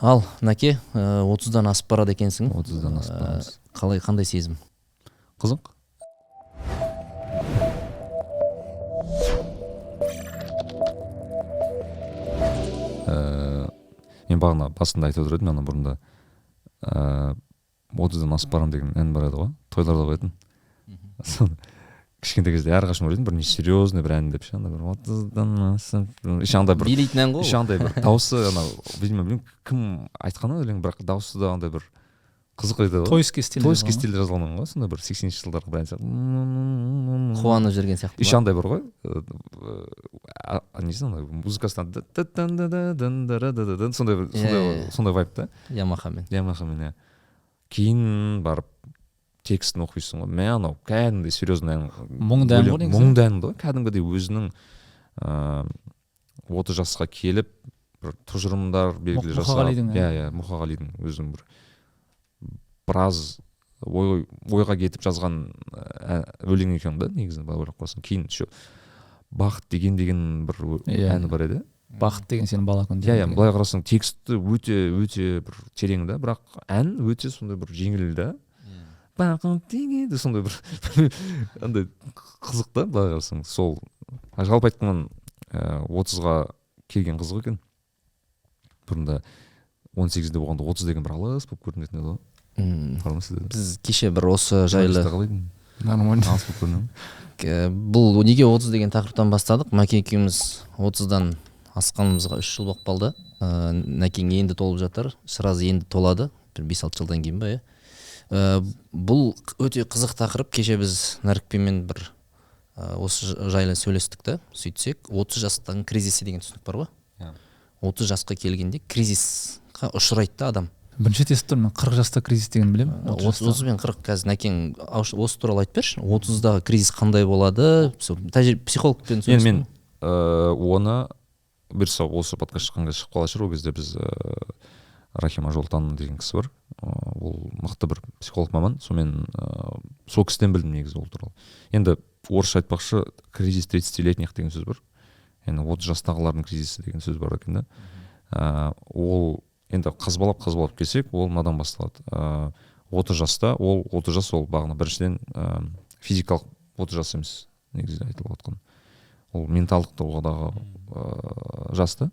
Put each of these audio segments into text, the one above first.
Ал, Нәке, 30-дан асып барады екенсің. 30-дан асып барамыз. Қалай, қандай сезім? Қызық. Мен бағана басында айтып отыр едім, ана бұрында 30-дан асып барамын деген ән бар еді ғой, тойларда қоятын. Соны кішкентай кезде әрқашан ойлайтынмын, бір несерьезный бір ән деп ше, ана бір 30-дан асып, еще андай бір билейтін ән ғой. Еще андай бір дауысы анау, видимо, білмеймін кім айтқаны өлең, бірақ дауысы да андай бір қызық еді ғой. Тойский стилде. Тойский стилде жазылған ғой, сондай бір 80-ші жылдарғы бір ән сияқты. Қуанып жүрген сияқты. Еще андай бір ғой, несі ана музыкасынан сондай бір сондай вайб та. Ямахамен. Ямахамен, иә. Кейін барып текстін оқисың ғой, мә, анау кәдімгідей серьезный ән. Мұңды ән ғой негізі. Мұңды ән ғой, кәдімгідей өзінің 30 жасқа келіп бір тұжырымдар белгілі жасап. Мұқағалидың. Иә, иә, Мұқағалидың өзінің бір біраз ойға кетіп жазған өлең екен да негізі, былай ойлап қалсаң. Кейін еще бақыт деген бір әні бар еді. Бақыт деген сенің бала күн. Иә, иә, былай қарасаң тексті өте өте бір терең да, бірақ ән өте сондай бір жеңіл да. Бақыт деген сондай бір андай қызық та, былай қарасаң. Сол жалпы айтқаннан 30-ға келген қызық екен. Бұрында 18-де болғанда 30 деген бір алыс болып көрінетін еді ғой. Біз кеше бір осы жайлы нормально алыс болып көрінеді. Бұл неге 30 деген тақырыптан бастадық? Мәке екеуміз 30-дан асқанымызға 3 жыл болып қалды. Нәкең енді толып жатыр, сразу енді толады, бір 5-6 жылдан кейін ба, иә. Бұл өте қызық тақырып. Кеше біз Нәрікпенмен бір осы жайлы сөйлестік та, сөйтсек 30 жастан кризисі деген түсінік бар ғой. 30 жасқа келгенде кризисқа ұшырайды да адам. Бірінші рет естіп тұрмын, мен 40 жаста кризис деген білемін. 30 бен 40 қазір Нәкең осы туралы айтып берші. 30-дағы кризис қандай болады? Психологпен сөйлестім. Мен оны бұйырса осы подкаст шыққанға шығып қала шығар. Ол кезде біз Рахима Жолтан деген кісі бар. Ол мықты бір психолог маман. Сонымен сол кісіден білдім негізі ол туралы. Енді орысша айтпақшы, кризис 30-летних деген сөз бар. Енді 30 жастағылардың кризисі деген сөз бар екен да. Ол енді қазбалап келсек, ол мынадан басталады. 30 жаста, ол 30 жас, ол бағана біріншіден физикалық 30 жас емес негізі айтылып жатқан. Ол менталдық тұрғыдағы жас та.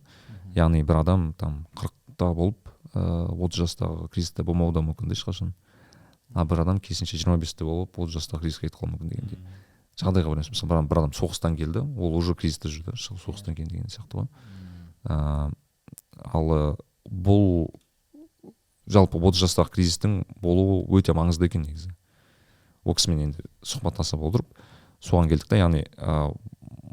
Яғни бір адам там 40-та болып 30 жастағы кризисте болмауы да мүмкін де ешқашан. А бір адам керісінше 25-те болып 30 жастағы кризиске кетіп қалуы мүмкін дегендей. Жағдайға байланысты. Мысалы, бір адам соғыстан келді, ол уже кризисте жүрді, соғыстан кейін деген сияқты ғой. Ал бұл жалпы 30 жастағы кризистің болуы өте маңызды екен негізі. Ол кісімен енді сұхбаттасып отырып, соған келдік та, яғни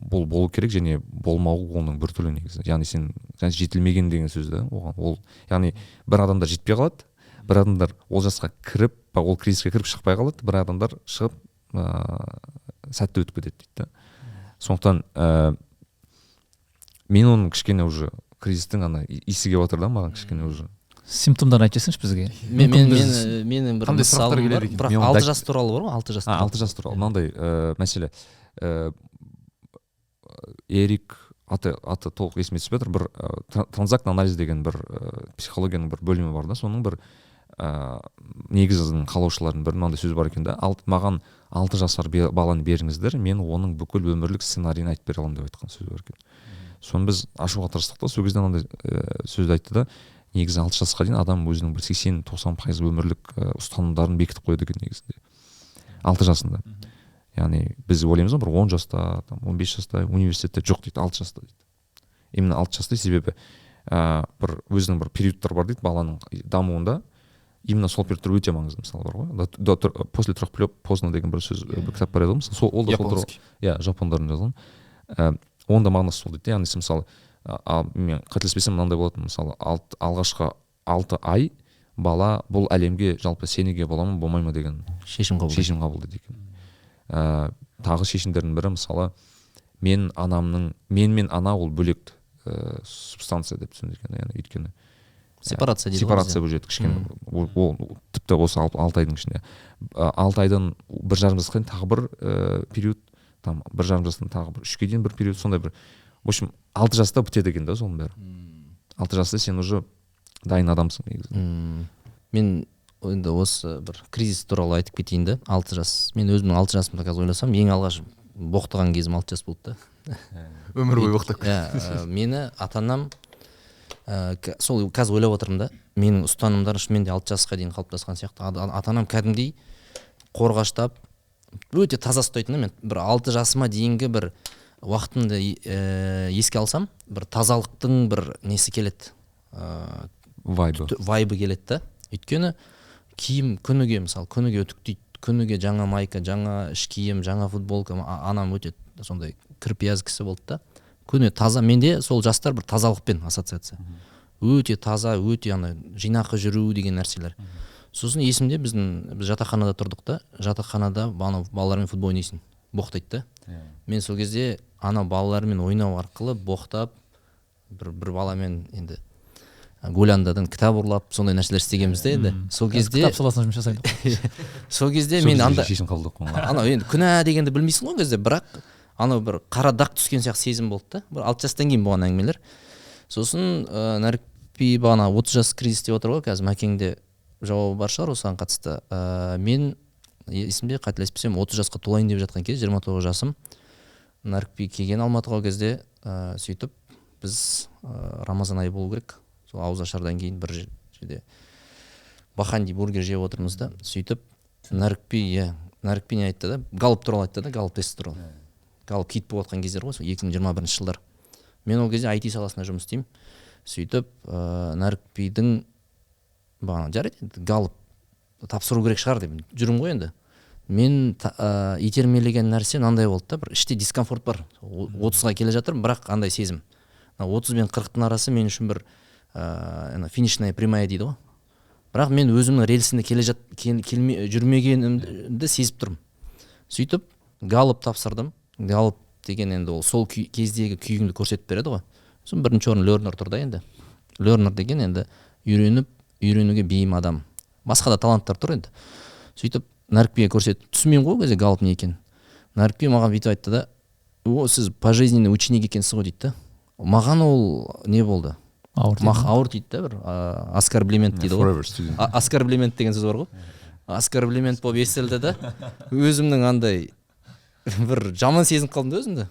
бұл болу керек және болмауы оның бір түрлі негізі. Яғни сен жетілмеген деген сөз да оған. Ол, яғни бір адамдар жетпей қалады, бір адамдар ол жасқа кіріп, ол кризиске кіріп шықпай қалады, бір адамдар шығып сәтті өтіп кетеді дейді да. Сондықтан мен оның кішкене уже кризистің ана иісі келіп жатыр да маған кішкене уже. Симптомдарын айтып жіберсеңші бізге. Менің бір мысалым бар, бірақ 6 жас туралы бар ғой, 6 жас. 6 жас туралы мынандай мәселе. Эрик аты толық есіме түспей жатыр, бір транзакт анализ деген бір психологияның бір бөлімі бар да, соның бір негізін қалаушылардың бірі мынандай сөз бар екен да, маған 6 жасар баланы беріңіздер, мен оның бүкіл өмірлік сценарийін айтып бере аламын деп айтқан сөз бар екен. Соны біз ашуға тырыстық та, сол кезде мынандай сөзді айтты да, негізі 6 жасқа дейін адам өзінің бір 80-90% өмірлік ұстанымдарын бекітіп қояды екен негізінде. 6 жасында. Яғни біз ойлаймыз ғой, бір 10 жаста, там 15 жаста, университетте жоқ дейді, 6 жаста дейді. Именно 6 жаста, себебі бір өзінің бір периодтар бар дейді баланың дамуында. Именно сол периодтар өте маңызды, мысалы бар ғой. После 3 поздно деген бір сөз, бір кітап бар еді ғой, мысалы, сол ол да сол туралы. Иә, жапондардың жазған. Оның да мағынасы сол дейді. Яғни мысалы, мен қателеспесем мынандай болатын, мысалы, алғашқы 6 ай бала бұл әлемге жалпы сенуге бола ма, болмай ма деген шешім қабылдайды екен. Тағы шешімдердің бірі, мысалы, мен анамның, мен мен ана ол бөлек субстанция деп түсіндірген, яғни өйткені сепарация дейді. Сепарация болып жетті кішкене. Ол тіпті осы 6 айдың ішінде. 6 айдан 1,5 жасқа дейін тағы бір период, там 1,5 жастан тағы бір 3-ке дейін бір период, сондай бір. В общем, 6 жаста бітеді екен да соның бәрі. 6 жаста сен уже Дайын адамсың негізі. Мен енді осы бір кризис туралы айтып кетейін да. 6 жас, мен өзімнің 6 жасымда қазір ойласам, ең алғаш боқтаған кезім 6 жас болды да. Өмір бойы боқтап. Иә, мені ата анам сол қазір ойлап отырмын да, менің ұстанымдарым шынымен де 6 жасқа дейін қалыптасқан сияқты. Ата анам кәдімгідей қорғаштап, өте таза ұстайтын да. Мен бір 6 жасыма дейінгі бір уақытымды еске алсам, бір тазалықтың бір несі келеді, вайбы, вайбы келеді да. Өйткені киім күніге, мысалы, күніге үтіктейді, күніге жаңа майка, жаңа іш киім, жаңа футболка. Анам өте сондай кірпияз кісі болды да, күні таза. Менде сол жастар бір тазалықпен ассоциация, өте таза, өте ана жинақы жүру деген нәрселер. Сосын есімде, біз жатақханада тұрдық та, жатақханада анау балалармен футбол ойнайсың, боқтайды да. Мен сол кезде ана балалармен ойнау арқылы боқтап, бір баламен енді Голландиядан кітап ұрлап, сондай нәрселер істегенбіз де енді. Сол кезде кітап саласына жұмыс жасайды. Сол кезде мен анда шешім қабылдап қойған. Анау енді күнә дегенді білмейсің ғой ол кезде, бірақ анау бір қара дақ түскен сияқты сезім болды да. Бір 6 жастан кейін болған әңгімелер. Сосын Нәрікби бағана 30 жас кризис деп отыр ғой, қазір Мәкеңде жауабы бар шығар осыған қатысты. Мен есімде, қателеспесем, 30 жасқа толайын деп жатқан кезде, 29 жасым, Нәрікби келген Алматыға ол кезде, сөйтіп біз Рамазан айы болу керек, сол ауызашардан кейін бір жерде Баханди бургер жеп отырмыз да. Сөйтіп Нәрікби, иә, Нәрікби не айтты да, Галлоп туралы айтты да, Галлоп тест туралы. Галлоп хит болып жатқан кездер ғой, сол 2021 жылдар. Мен ол кезде IT саласында жұмыс істеймін. Сөйтіп Нәрікбидің бағана жарайды енді Галлоп тапсыру керек шығар деп жүрмін ғой енді. Мен итермелеген нәрсе мынандай болды да, бір іште дискомфорт бар. 30-ға келе жатырмын, бірақ андай сезім. 30 бен 40-тың арасы мен үшін бір финишная прямая дейді ғой. Бірақ мен өзімнің рельсінде келе жүрмегенімді сезіп тұрмын. Сөйтіп Галлоп тапсырдым. Галлоп деген енді ол сол кездегі күйіңді көрсетіп береді ғой. Сосын бірінші орын лернер тұр да енді. Лернер деген енді үйренуге бейім адам. Басқа да таланттар тұр енді. Сөйтіп Нәрікбиге көрсетіп, түсінбеймін ғой ол кезде Галлоп не екенін. Нәрікби маған бүйтіп айтты да, о, сіз пожизненный ученик екенсіз ғой дейді да. Маған ол не болды? Ауыр дейді да, бір оскорблемент дейді ғой. Оскорблемент деген сөз бар ғой. Оскорблемент болып естілді да. Өзімнің андай бір жаман сезініп қалдым да өзімді.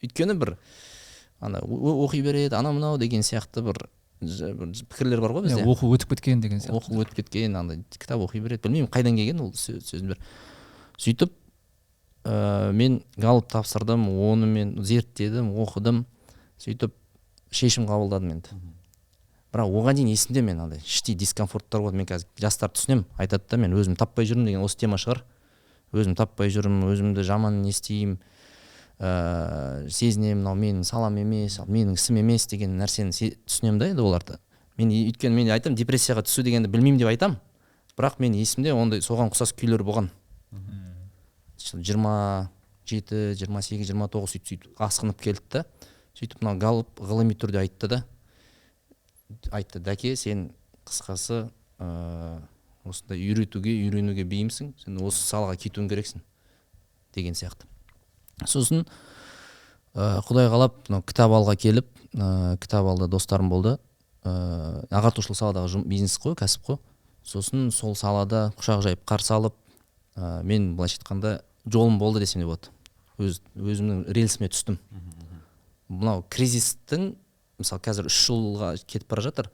Өйткені бір ана оқи береді, ана мынау деген сияқты бір пікірлер бар ғой бізде. Оқу өтіп кеткен деген сияқты. Оқу өтіп кеткен, андай кітап оқи береді. Білмеймін қайдан келген ол сөздің бір. Сөйтіп мен Галлоп тапсырдым, оны мен зерттедім, оқыдым. Сөйтіп шешім қабылдадым енді. Бірақ оған дейін есімде мен андай іштей дискомфорттар болды. Мен қазір жастарды түсінемін, айтады да, мен өзім таппай жүрмін деген осы тема шығар. Өзім таппай жүрмін, өзімді жаман не істеймін, сезінемін, мынау менің салам емес, менің ісім емес деген нәрсені түсінемін да енді оларды. Мен өйткені мен айтамын, депрессияға түсу дегенді білмеймін деп айтамын, бірақ мен есімде ондай соған ұқсас күйлер болған. 27, 28, 29 сөйтіп асқынып келді да. Сөйтіп мынау Галлоп ғылыми түрде айтты да, айтты, дәке, сен қысқасы осындай үйренуге бейімсің, сен осы салаға кетуің керексің деген сияқты. Сосын Құдай қалап мынау кітап алға келіп, кітап алда достарым болды. Ағартушылық саладағы бизнес қой, кәсіп қой. Сосын сол салада құшақ жайып қарсы алып, мен былайша айтқанда жолым болды десем де болады. Өзімнің рельсіме түстім. Мынау кризистің, мысалы, қазір 3 жылға кетіп бара жатыр.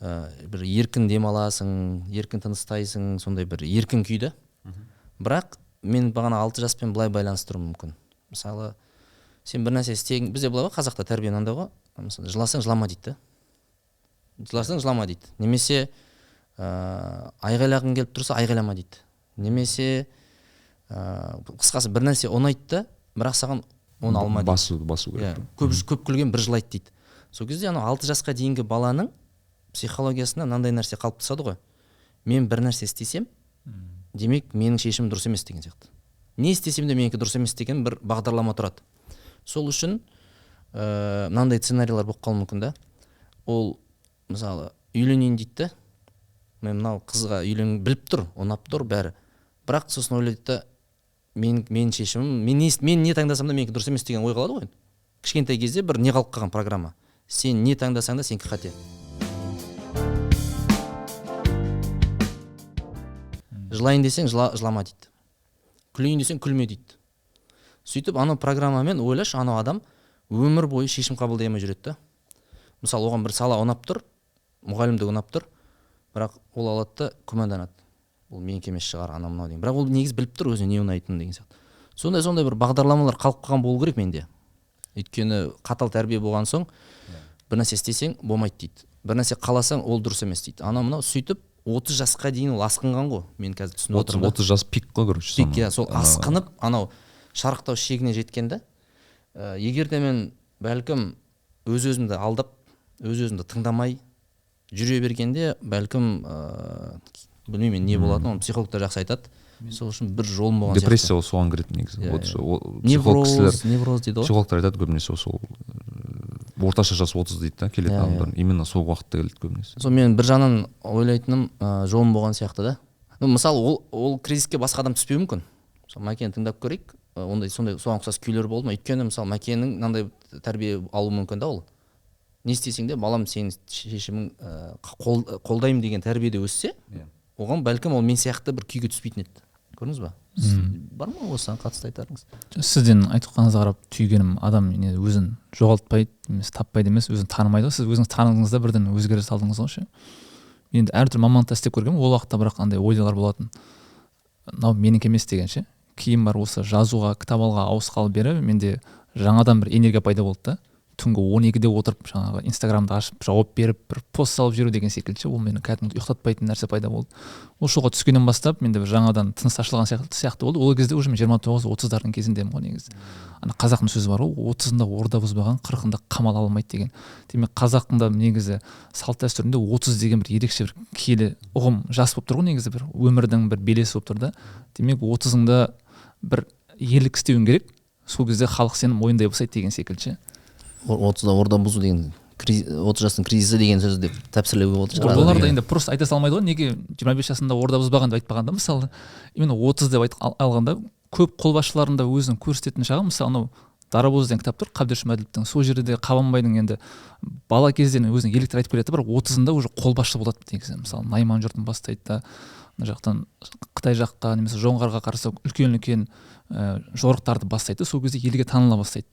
Бір еркін демаласың, еркін тыныстайсың, сондай бір еркін күйді. Бірақ мен бағана 6 жаспен былай байланыстыруым мүмкін. Мысалы, сен бір нәрсе істеген, бізде былай ғой, қазақта тәрбие мынандай ғой. Мысалы, жыласаң жылама дейді да. Жыласаң жылама дейді. Немесе айғайлағың келіп тұрса айғайлама дейді. Немесе қысқасы бір нәрсе ұнайды да, бірақ саған оны алма дейді. Басу керек. Көп күлген бір жылайды дейді. Сол кезде анау 6 жасқа дейінгі баланың психологиясында мынандай нәрсе қалыптасады ғой. Мен бір нәрсе істесем, демек менің шешімім дұрыс емес деген сияқты. Не істесем де менікі дұрыс емес деген бір бағдарлама тұрады. Сол үшін мынандай сценарийлер болып қалуы мүмкін да. Ол мысалы үйленейін дейді да, мен мынау қызға үйлен біліп тұр, ұнап тұр бәрі. Бірақ сосын ойлайды да, мен шешімім, мен не таңдасам да менікі дұрыс емес деген ой қалады ғой. Кішкентай кезде бір не қалып қалған программа. Сен не таңдасаң да сенікі қате. Жылайын десең, жылама дейді. Күлейін десең, күлме дейді. Сөйтіп анау программамен ойлашы, анау адам өмір бойы шешім қабылдай алмай жүреді да. Мысалы, оған бір сала ұнап тұр, мұғалімдік ұнап тұр, бірақ ол алады да күмәнданады. Ол менікі емес шығар, анау мынау деген. Бірақ ол негізі біліп тұр өзіне не ұнайтынын деген сияқты. Сондай бір бағдарламалар қалып қалған болу керек менде. Өйткені қатал тәрбие болған соң бір нәрсе істесең болмайды дейді. Бір нәрсе қаласаң ол дұрыс емес дейді. Анау мынау сөйтіп 30 жасқа дейін ол асқынған ғой. Мен қазір түсініп отырмын. 30 жас пик қой, короче. Пик, иә, сол асқынып анау шарықтау шегіне жеткен да. Егер де мен бәлкім өз өзімді алдап, өз өзімді тыңдамай жүре бергенде, бәлкім білмеймін не болатынын, оны психологтар жақсы айтады. Сол үшін бір жолым болған сияқты. Депрессия соған кіреді негізі. Невроз, невроз дейді ғой. Психологтар айтады көбінесе сол орташа жас 30 дейді да, келетін адамдар. Именно сол уақытта келеді көбінесе. Сол мен бір жағынан ойлайтыным, жолым болған сияқты да. Мысалы, ол кризиске басқа адам түспеуі мүмкін. Мысалы, Мәкені тыңдап көрейік, ондай сондай соған ұқсас күйлер болды ма? Өйткені мысалы Мәкенің мынандай тәрбие алуы мүмкін да ол. Не істесең де, балам, сенің шешімің қолдаймын деген тәрбиеде өссе, оған бәлкім ол мен сияқты бір күйге түспейтін еді. Көрдіңіз ба? Бар ма осыған қатысты айтарыңыз? Сізден айтқаныңызға қарап түйгенім, адам не өзін жоғалтпайды емес, таппайды емес, өзін танымайды ғой. Сіз өзіңіз таныдыңыз да бірден өзгере салдыңыз ғой ше. Енді әртүрлі мамандықта істеп көргенмін, ол уақытта бірақ андай ойлар болатын, мынау менікі емес деген ше. Кейін бар осы жазуға, кітап алға ауысқалы бері менде жаңадан бір энергия пайда болды да. Түнгі 12-де отырып жаңағы Инстаграмды ашып жауап беріп бір пост салып жіберу деген секілді ше, ол мені кәдімгі ұйықтатпайтын нәрсе пайда болды. Ол жолға түскеннен бастап менде бір жаңадан тыныс ашылған сияқты болды. Ол кезде уже мен 29-30-дардың кезіндемін ғой негізі. Ана қазақтың сөзі бар ғой, 30-ында орда бұзбаған, 40-ында қамал алмайды деген. Демек қазақтың да негізі салт дәстүрінде 30 деген бір ерекше бір киелі ұғым жас болып тұр ғой негізі, бір өмірдің бір белесі болып тұр да. Демек 30-ыңда бір ерлік істеуің керек, сол кезде халық сені мойындай бастайды деген секілді ше. 30-да орда бұзу деген 30 жастың кризисі деген сөз деп тәпсірлеуге болады шығар. Олар да енді просто айта салмайды ғой, неге 25 жасында орда бұзбаған деп айтпаған да, мысалы именно 30 деп алғанда көп қолбасшылардың да өзінің көрсететін жағы, мысалы анау Дарабоз деген кітап тұр Қабдеш Жұмәділовтің, сол жерде де Қабанбайдың енді бала кезден өзінің ерліктер айтып келеді, бірақ 30-ында уже қолбасшы болады негізі. Мысалы Найман жұртын бастайды да, мына жақтан Қытай жаққа немесе Жоңғарға қарсы үлкен-үлкен жорықтарды бастайды, сол кезде елге таныла бастайды.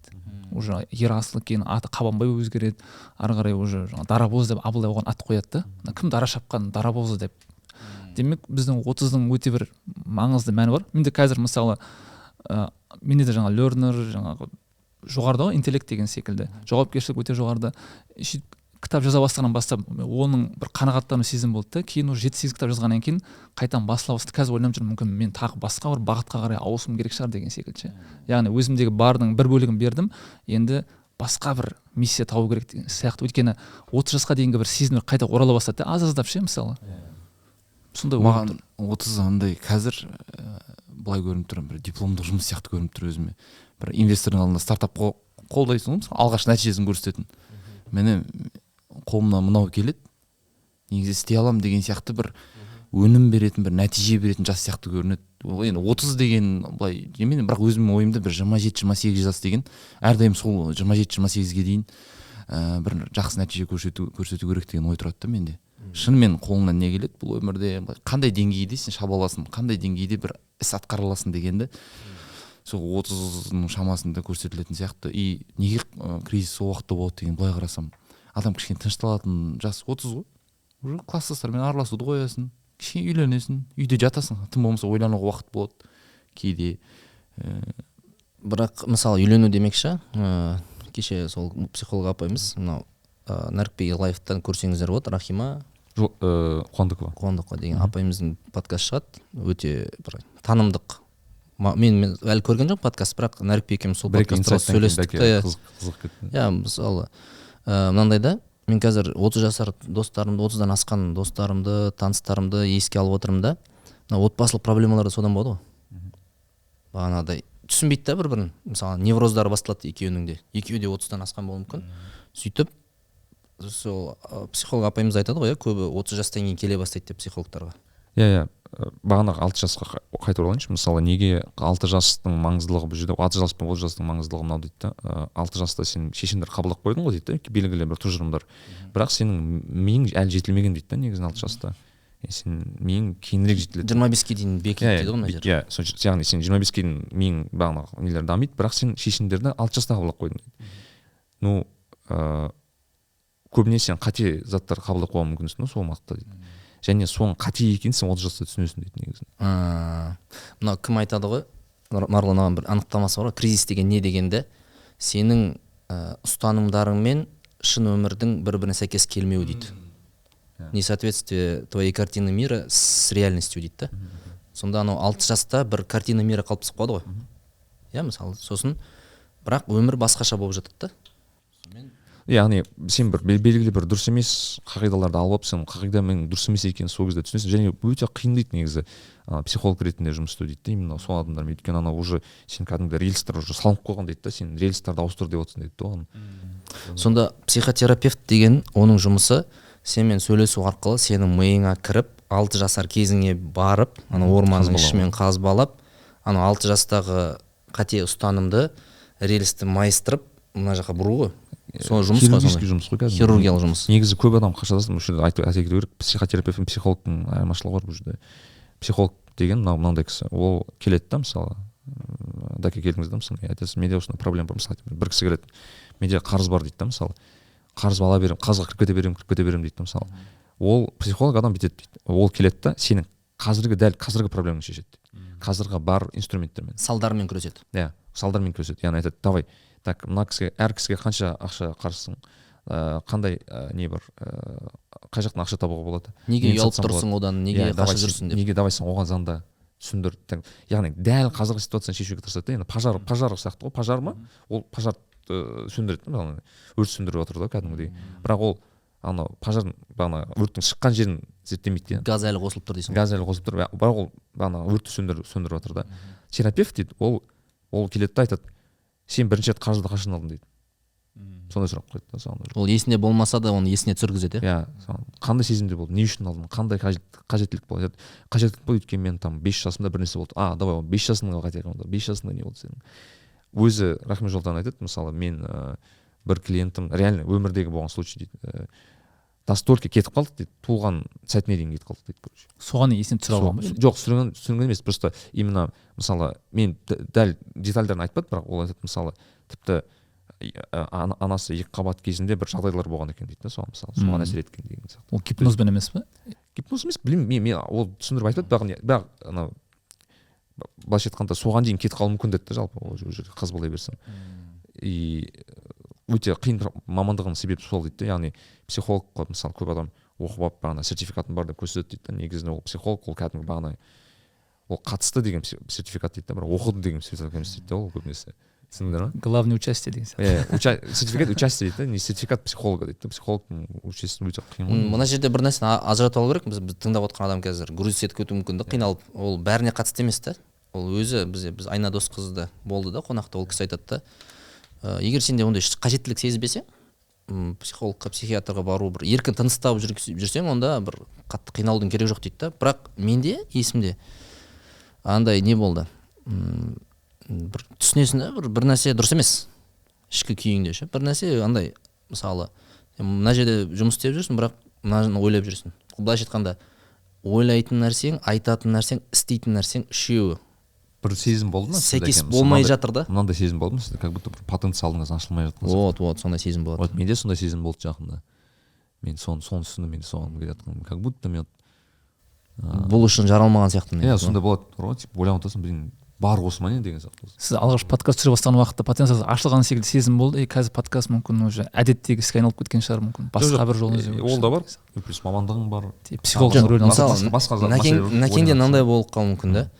Уже Ерасыл кейін аты Қабанбай өзгереді, ары қарай уже жаңа Дарабоз деп Абылай оған ат қояды да. Кім дара шапқан Дарабоз деп. Демек біздің 30-дың өте бір маңызды мәні бар. Менде қазір мысалы менде де жаңа learner, жаңағы жоғарыда ғой, интеллект деген секілді, жауапкершілік өте жоғарыда. Сөйтіп кітап жаза бастағаннан бастап оның бір қанағаттану сезім болды да. Кейін уже 7-8 кітап жазғаннан кейін қайтадан басыла бастады. Қазір ойланып жүрмін, мүмкін мен тағы басқа бір бағытқа қарай ауысуым керек шығар деген секілді ше. Яғни өзімдегі бардың бір бөлігін бердім, енді басқа бір миссия табу керек деген сияқты. Өйткені 30 жасқа дейінгі бір сезімдер қайта орала бастады да, аз-аздап ше мысалы. Сондай маған 30 андай қазір былай көрініп тұр, бір дипломдық жұмыс сияқты көрініп тұр өзіме. Бір инвестордың алдында стартап қолдайсың ғой, мысалы алғаш нәтижесін көрсететін. Міне қолымнан мынау келеді, негізі істей аламын деген сияқты бір өнім беретін, бір нәтиже беретін жас сияқты көрінеді. Ол енді 30 деген былай немен, бірақ өзімнің ойымда бір 27-28 жас деген әрдайым сол 27-28-ге дейін бір жақсы нәтиже көрсету керек деген ой тұрады да менде. Шынымен қолыңнан не келеді бұл өмірде, қандай деңгейде сен шаба аласың, қандай деңгейде бір іс атқара аласың дегенді сол 30-ның шамасында көрсетілетін сияқты. И неге кризис сол уақытта болады деген былай қарасам, адам кішкене тынышталатын жас 30 ғой. Уже класстастармен араласуды қоясың, кішкене үйленесің, үйде жатасың, тым болмаса ойлануға уақыт болады кейде. Бірақ мысалы үйлену демекші, кеше сол психолог апайымыз мынау Нәрікбек Лайфтан көрсеңіздер болады, Рахима Қуандықова деген апайымыздың подкаст шығады, өте бір танымдық. Мен әлі көрген жоқпын подкаст, бірақ Нәрікбек екеуміз сол подкаст туралы сөйлестік те. Қызық кетті. Иә, мысалы мынандай да, мен қазір 30 жасар достарымды, 30-дан асқан достарымды, таныстарымды еске алып отырмын да. Мына отбасылық проблемалар да содан болады ғой. Бағанағыдай түсінбейді да бір-бірін. Мысалы невроздары басталады екеуінің де. Екеуі де 30-дан асқан болуы мүмкін. Сөйтіп сол психолог апайымыз айтады ғой, көбі 30 жастан кейін келе бастайды деп психологтарға. Иә, бағанағы 6 жасқа қайта оралайыншы. Мысалы неге 6 жастың маңыздылығы бұл жерде, 6 жас пен 30 жастың маңыздылығы мынау дейді да. 6 жаста сен шешімдер қабылдап қойдың ғой дейді да, белгілі бір тұжырымдар. Бірақ сенің миың әлі жетілмеген дейді да негізінен 6 жаста. Сен миың кейінірек жетіледі. 25-ке дейін бекиді дейді ғой мына жерде. Иә, яғни сен 25-ке дейін миың бағанағы нелер дамиды, бірақ сен шешімдерді 6 жаста қабылдап қойдың дейді. Ну, көбіне сен қате заттар қабылдап қоюың мүмкінсің сол уақытта дейді. Және соның қате екенін сен 30 жаста түсінесің дейді негізі. Мынау кім айтады ғой, Марлон ағаның бір анықтамасы бар ғой, кризис деген не дегенде, сенің ұстанымдарың мен шын өмірдің бір-біріне сәйкес келмеуі дейді. Несоответствие твоей картины мира с реальностью дейді да. Сонда анау 6 жаста бір картина мира қалыптасып қалады ғой. Иә, мысалы, сосын бірақ өмір басқаша болып жатады да. Яғни сен бір белгілі бір дұрыс емес қағидаларды алып алып, сен қағидамен дұрыс емес екенін сол кезде түсінесің. Және өте қиын дейді негізі, психолог ретінде жұмыс істеу дейді именно сол адамдармен. Өйткені анау уже сен кәдімгі рельстер уже салынып қойған дейді да, сен рельстарды ауыстыр деп отырсың дейді да оған. Сонда психотерапевт деген оның жұмысы сенімен сөйлесу арқылы сенің миыңа кіріп, 6 жасар кезіңе барып, ана орманның ішімен қазбалап, ана 6 жастағы қате ұстанымды рельсті майыстырып мына жаққа бұру ғой. Сол жұмыс қой, хирургический жұмыс қой кәдімгі. Хирургиялық жұмыс. Негізі көп адам қашадасың, бұл жерде айта кету керек, психотерапевт пен психологтың айырмашылығы бар бұл жерде. Психолог деген мынау мынандай кісі, ол келеді да, мысалы, дәке келдіңіз да, мысалы, айтасыз, менде осындай проблема бар, мысалы, бір кісі келеді, менде қарыз бар дейді да, мысалы, қарыз ала беремін, қарызға кіріп кете беремін, кіріп кете беремін дейді да, мысалы. Ол психолог адам бүйтеді дейді, ол келеді да, сенің қазіргі дәл қазіргі проблемаңды шешеді дейді. Қазіргі бар инструменттермен. Салдармен күреседі. Иә, салдармен күреседі. Яғни айтады, давай, так, мына кісіге, әр кісіге қанша ақша қарызсың, қандай не бар, қай жақтан ақша табуға болады, неге ұялып тұрсың одан, неге қашып жүрсің деп, неге давай сен оған звонда, түсіндір. Яғни дәл қазіргі ситуацияны шешуге тырысады. Яғни пожар, пожар сияқты ғой, пожар ма, ол пожар сөндіреді, мысалы, өрт сөндіріп отыр да кәдімгідей. Бірақ ол анау пожардың бағана өрттің шыққан жерін зерттемейді. Газ әлі қосылып тұр дейсің. Газ әлі қосылып тұр, бірақ ол бағана өртті сөндіріп жатыр да. Терапевт дейді, ол келеді да айтады, сен бірінші рет қарызды қашан алдың дейді. Сондай сұрақ қояды да саған. Ол есінде болмаса да оны есіне түсіргізеді, иә. Қандай сезімде болды, не үшін алдың, қандай қажеттілік болды. Қажеттілік болды, өйткені мен там 5 жасымда бір нәрсе болды. А, давай, 5 жасыңда қайтайық онда. 5 жасыңда не болды сенің? Өзі Рахмет Жолтан айтады, мысалы, мен бір клиентім реально өмірдегі болған случай дейді. Настолько кетіп қалдық дейді, туылған сәтіне дейін кетіп қалдық дейді, короче. Соған есіне түсіре алған ба? Жоқ, түсірген емес, просто именно, мысалы, мен дәл детальдарын айтпады, бірақ ол айтады, мысалы, тіпті анасы екі қабат кезінде бір жағдайлар болған екен дейді да, соған, мысалы, соған әсер еткен деген сияқты. Ол гипнозбен емес пе? Гипноз емес, білмеймін, мен ол түсіндіріп айтпады, бірақ бірақ анау былайша айтқанда соған дейін кетіп қалуы мүмкін деді да, жалпы ол жерде қазбалай берсең. И өте қиын мамандығының себебі сол дейді, яғни психологқа, мысалы, көп адам оқып алып бағана сертификатым бар деп көрсетеді дейді да, негізінде ол психолог, ол кәдімгі бағана ол қатысты деген сертификат дейді да, бірақ оқыды деген сертификат емес дейді да, ол көбінесе. Түсіндіңдер ма? Главное участие деген сияқты. Иә, сертификат участие дейді да, не сертификат психолога дейді да, психологтың участиесі өте қиын ғой. Мына жерде бір нәрсені ажыратып алу керек, біз тыңдап отқан адам қазір грузить етіп кетуі мүмкін да, қиналып, ол бәріне қатысты емес та. Ол өзі біз Айна Досқызы да болды да қонақта, ол кісі айтады да, егер сенде ондай қажеттілік сезбесең, психологқа, психиатрға бару, бір еркін тыныстап жүрсең, онда бір қатты қиналудың керегі жоқ дейді да. Бірақ менде есімде андай не болды, бір түсінесің да, бір нәрсе дұрыс емес ішкі күйіңде ше, бір нәрсе андай, мысалы, мына жерде жұмыс істеп жүрсің, бірақ мынаны ойлап жүрсің. Былайша айтқанда, ойлайтын нәрсең, айтатын нәрсең, істейтін нәрсең үшеуі бір сезім болды ма? Сәйкес болмай жатыр да. Мынандай сезім болды ма сізде, как будто бір потенциалыңыз ашылмай жатқан. Вот, сондай сезім болады. Вот менде сондай сезім болды жақында. Мен соны түсіндім, мен соған келе жатқанмын. Как будто мен бұл үшін жаралмаған сияқтымын. Иә, сондай болады ғой, типа ойланып отырсың, блин, бар осы ма не деген сияқты. Сіз алғаш подкаст түсіре бастаған уақытта потенциал ашылған секілді сезім болды. И қазір подкаст мүмкін уже әдеттегі іске айналып кеткен шығар, мүмкін басқа бір жолын іздеу. Ол да бар. Плюс мамандығың бар. Психологтың рөлін алса. Басқа Нәкеңде мынандай болып қалуы мүмкін да.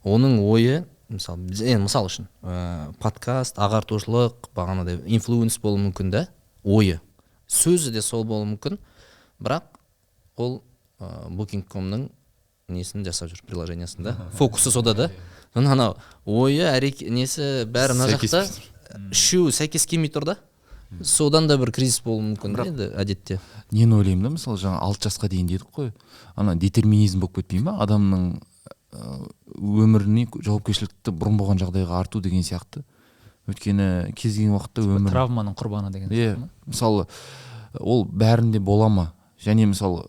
Оның ойы, мысалы, мысал үшін, подкаст, ағартушылық, бағанадай инфлюенс болуы мүмкін да, ойы. Сөзі де сол болуы мүмкін, бірақ ол Booking.com'ның несін жасап жүр, приложениясында. Фокусы сода да. Анау ойы, несі бәрі мына жақта, үшеуі сәйкес келмей тұр да. Содан да бір кризис болуы мүмкін да енді әдетте. Нені ойлаймын да, мысалы, жаңа 6 жасқа дейін дедік қой. Ана детерминизм болып кетпей ма? Адамның өміріне жауапкершілікті бұрын болған жағдайға арту деген сияқты. Өйткені кез келген уақытта өмір травманың құрбаны деген сияқты. Мысалы, ол бәрінде бола ма? Және мысалы,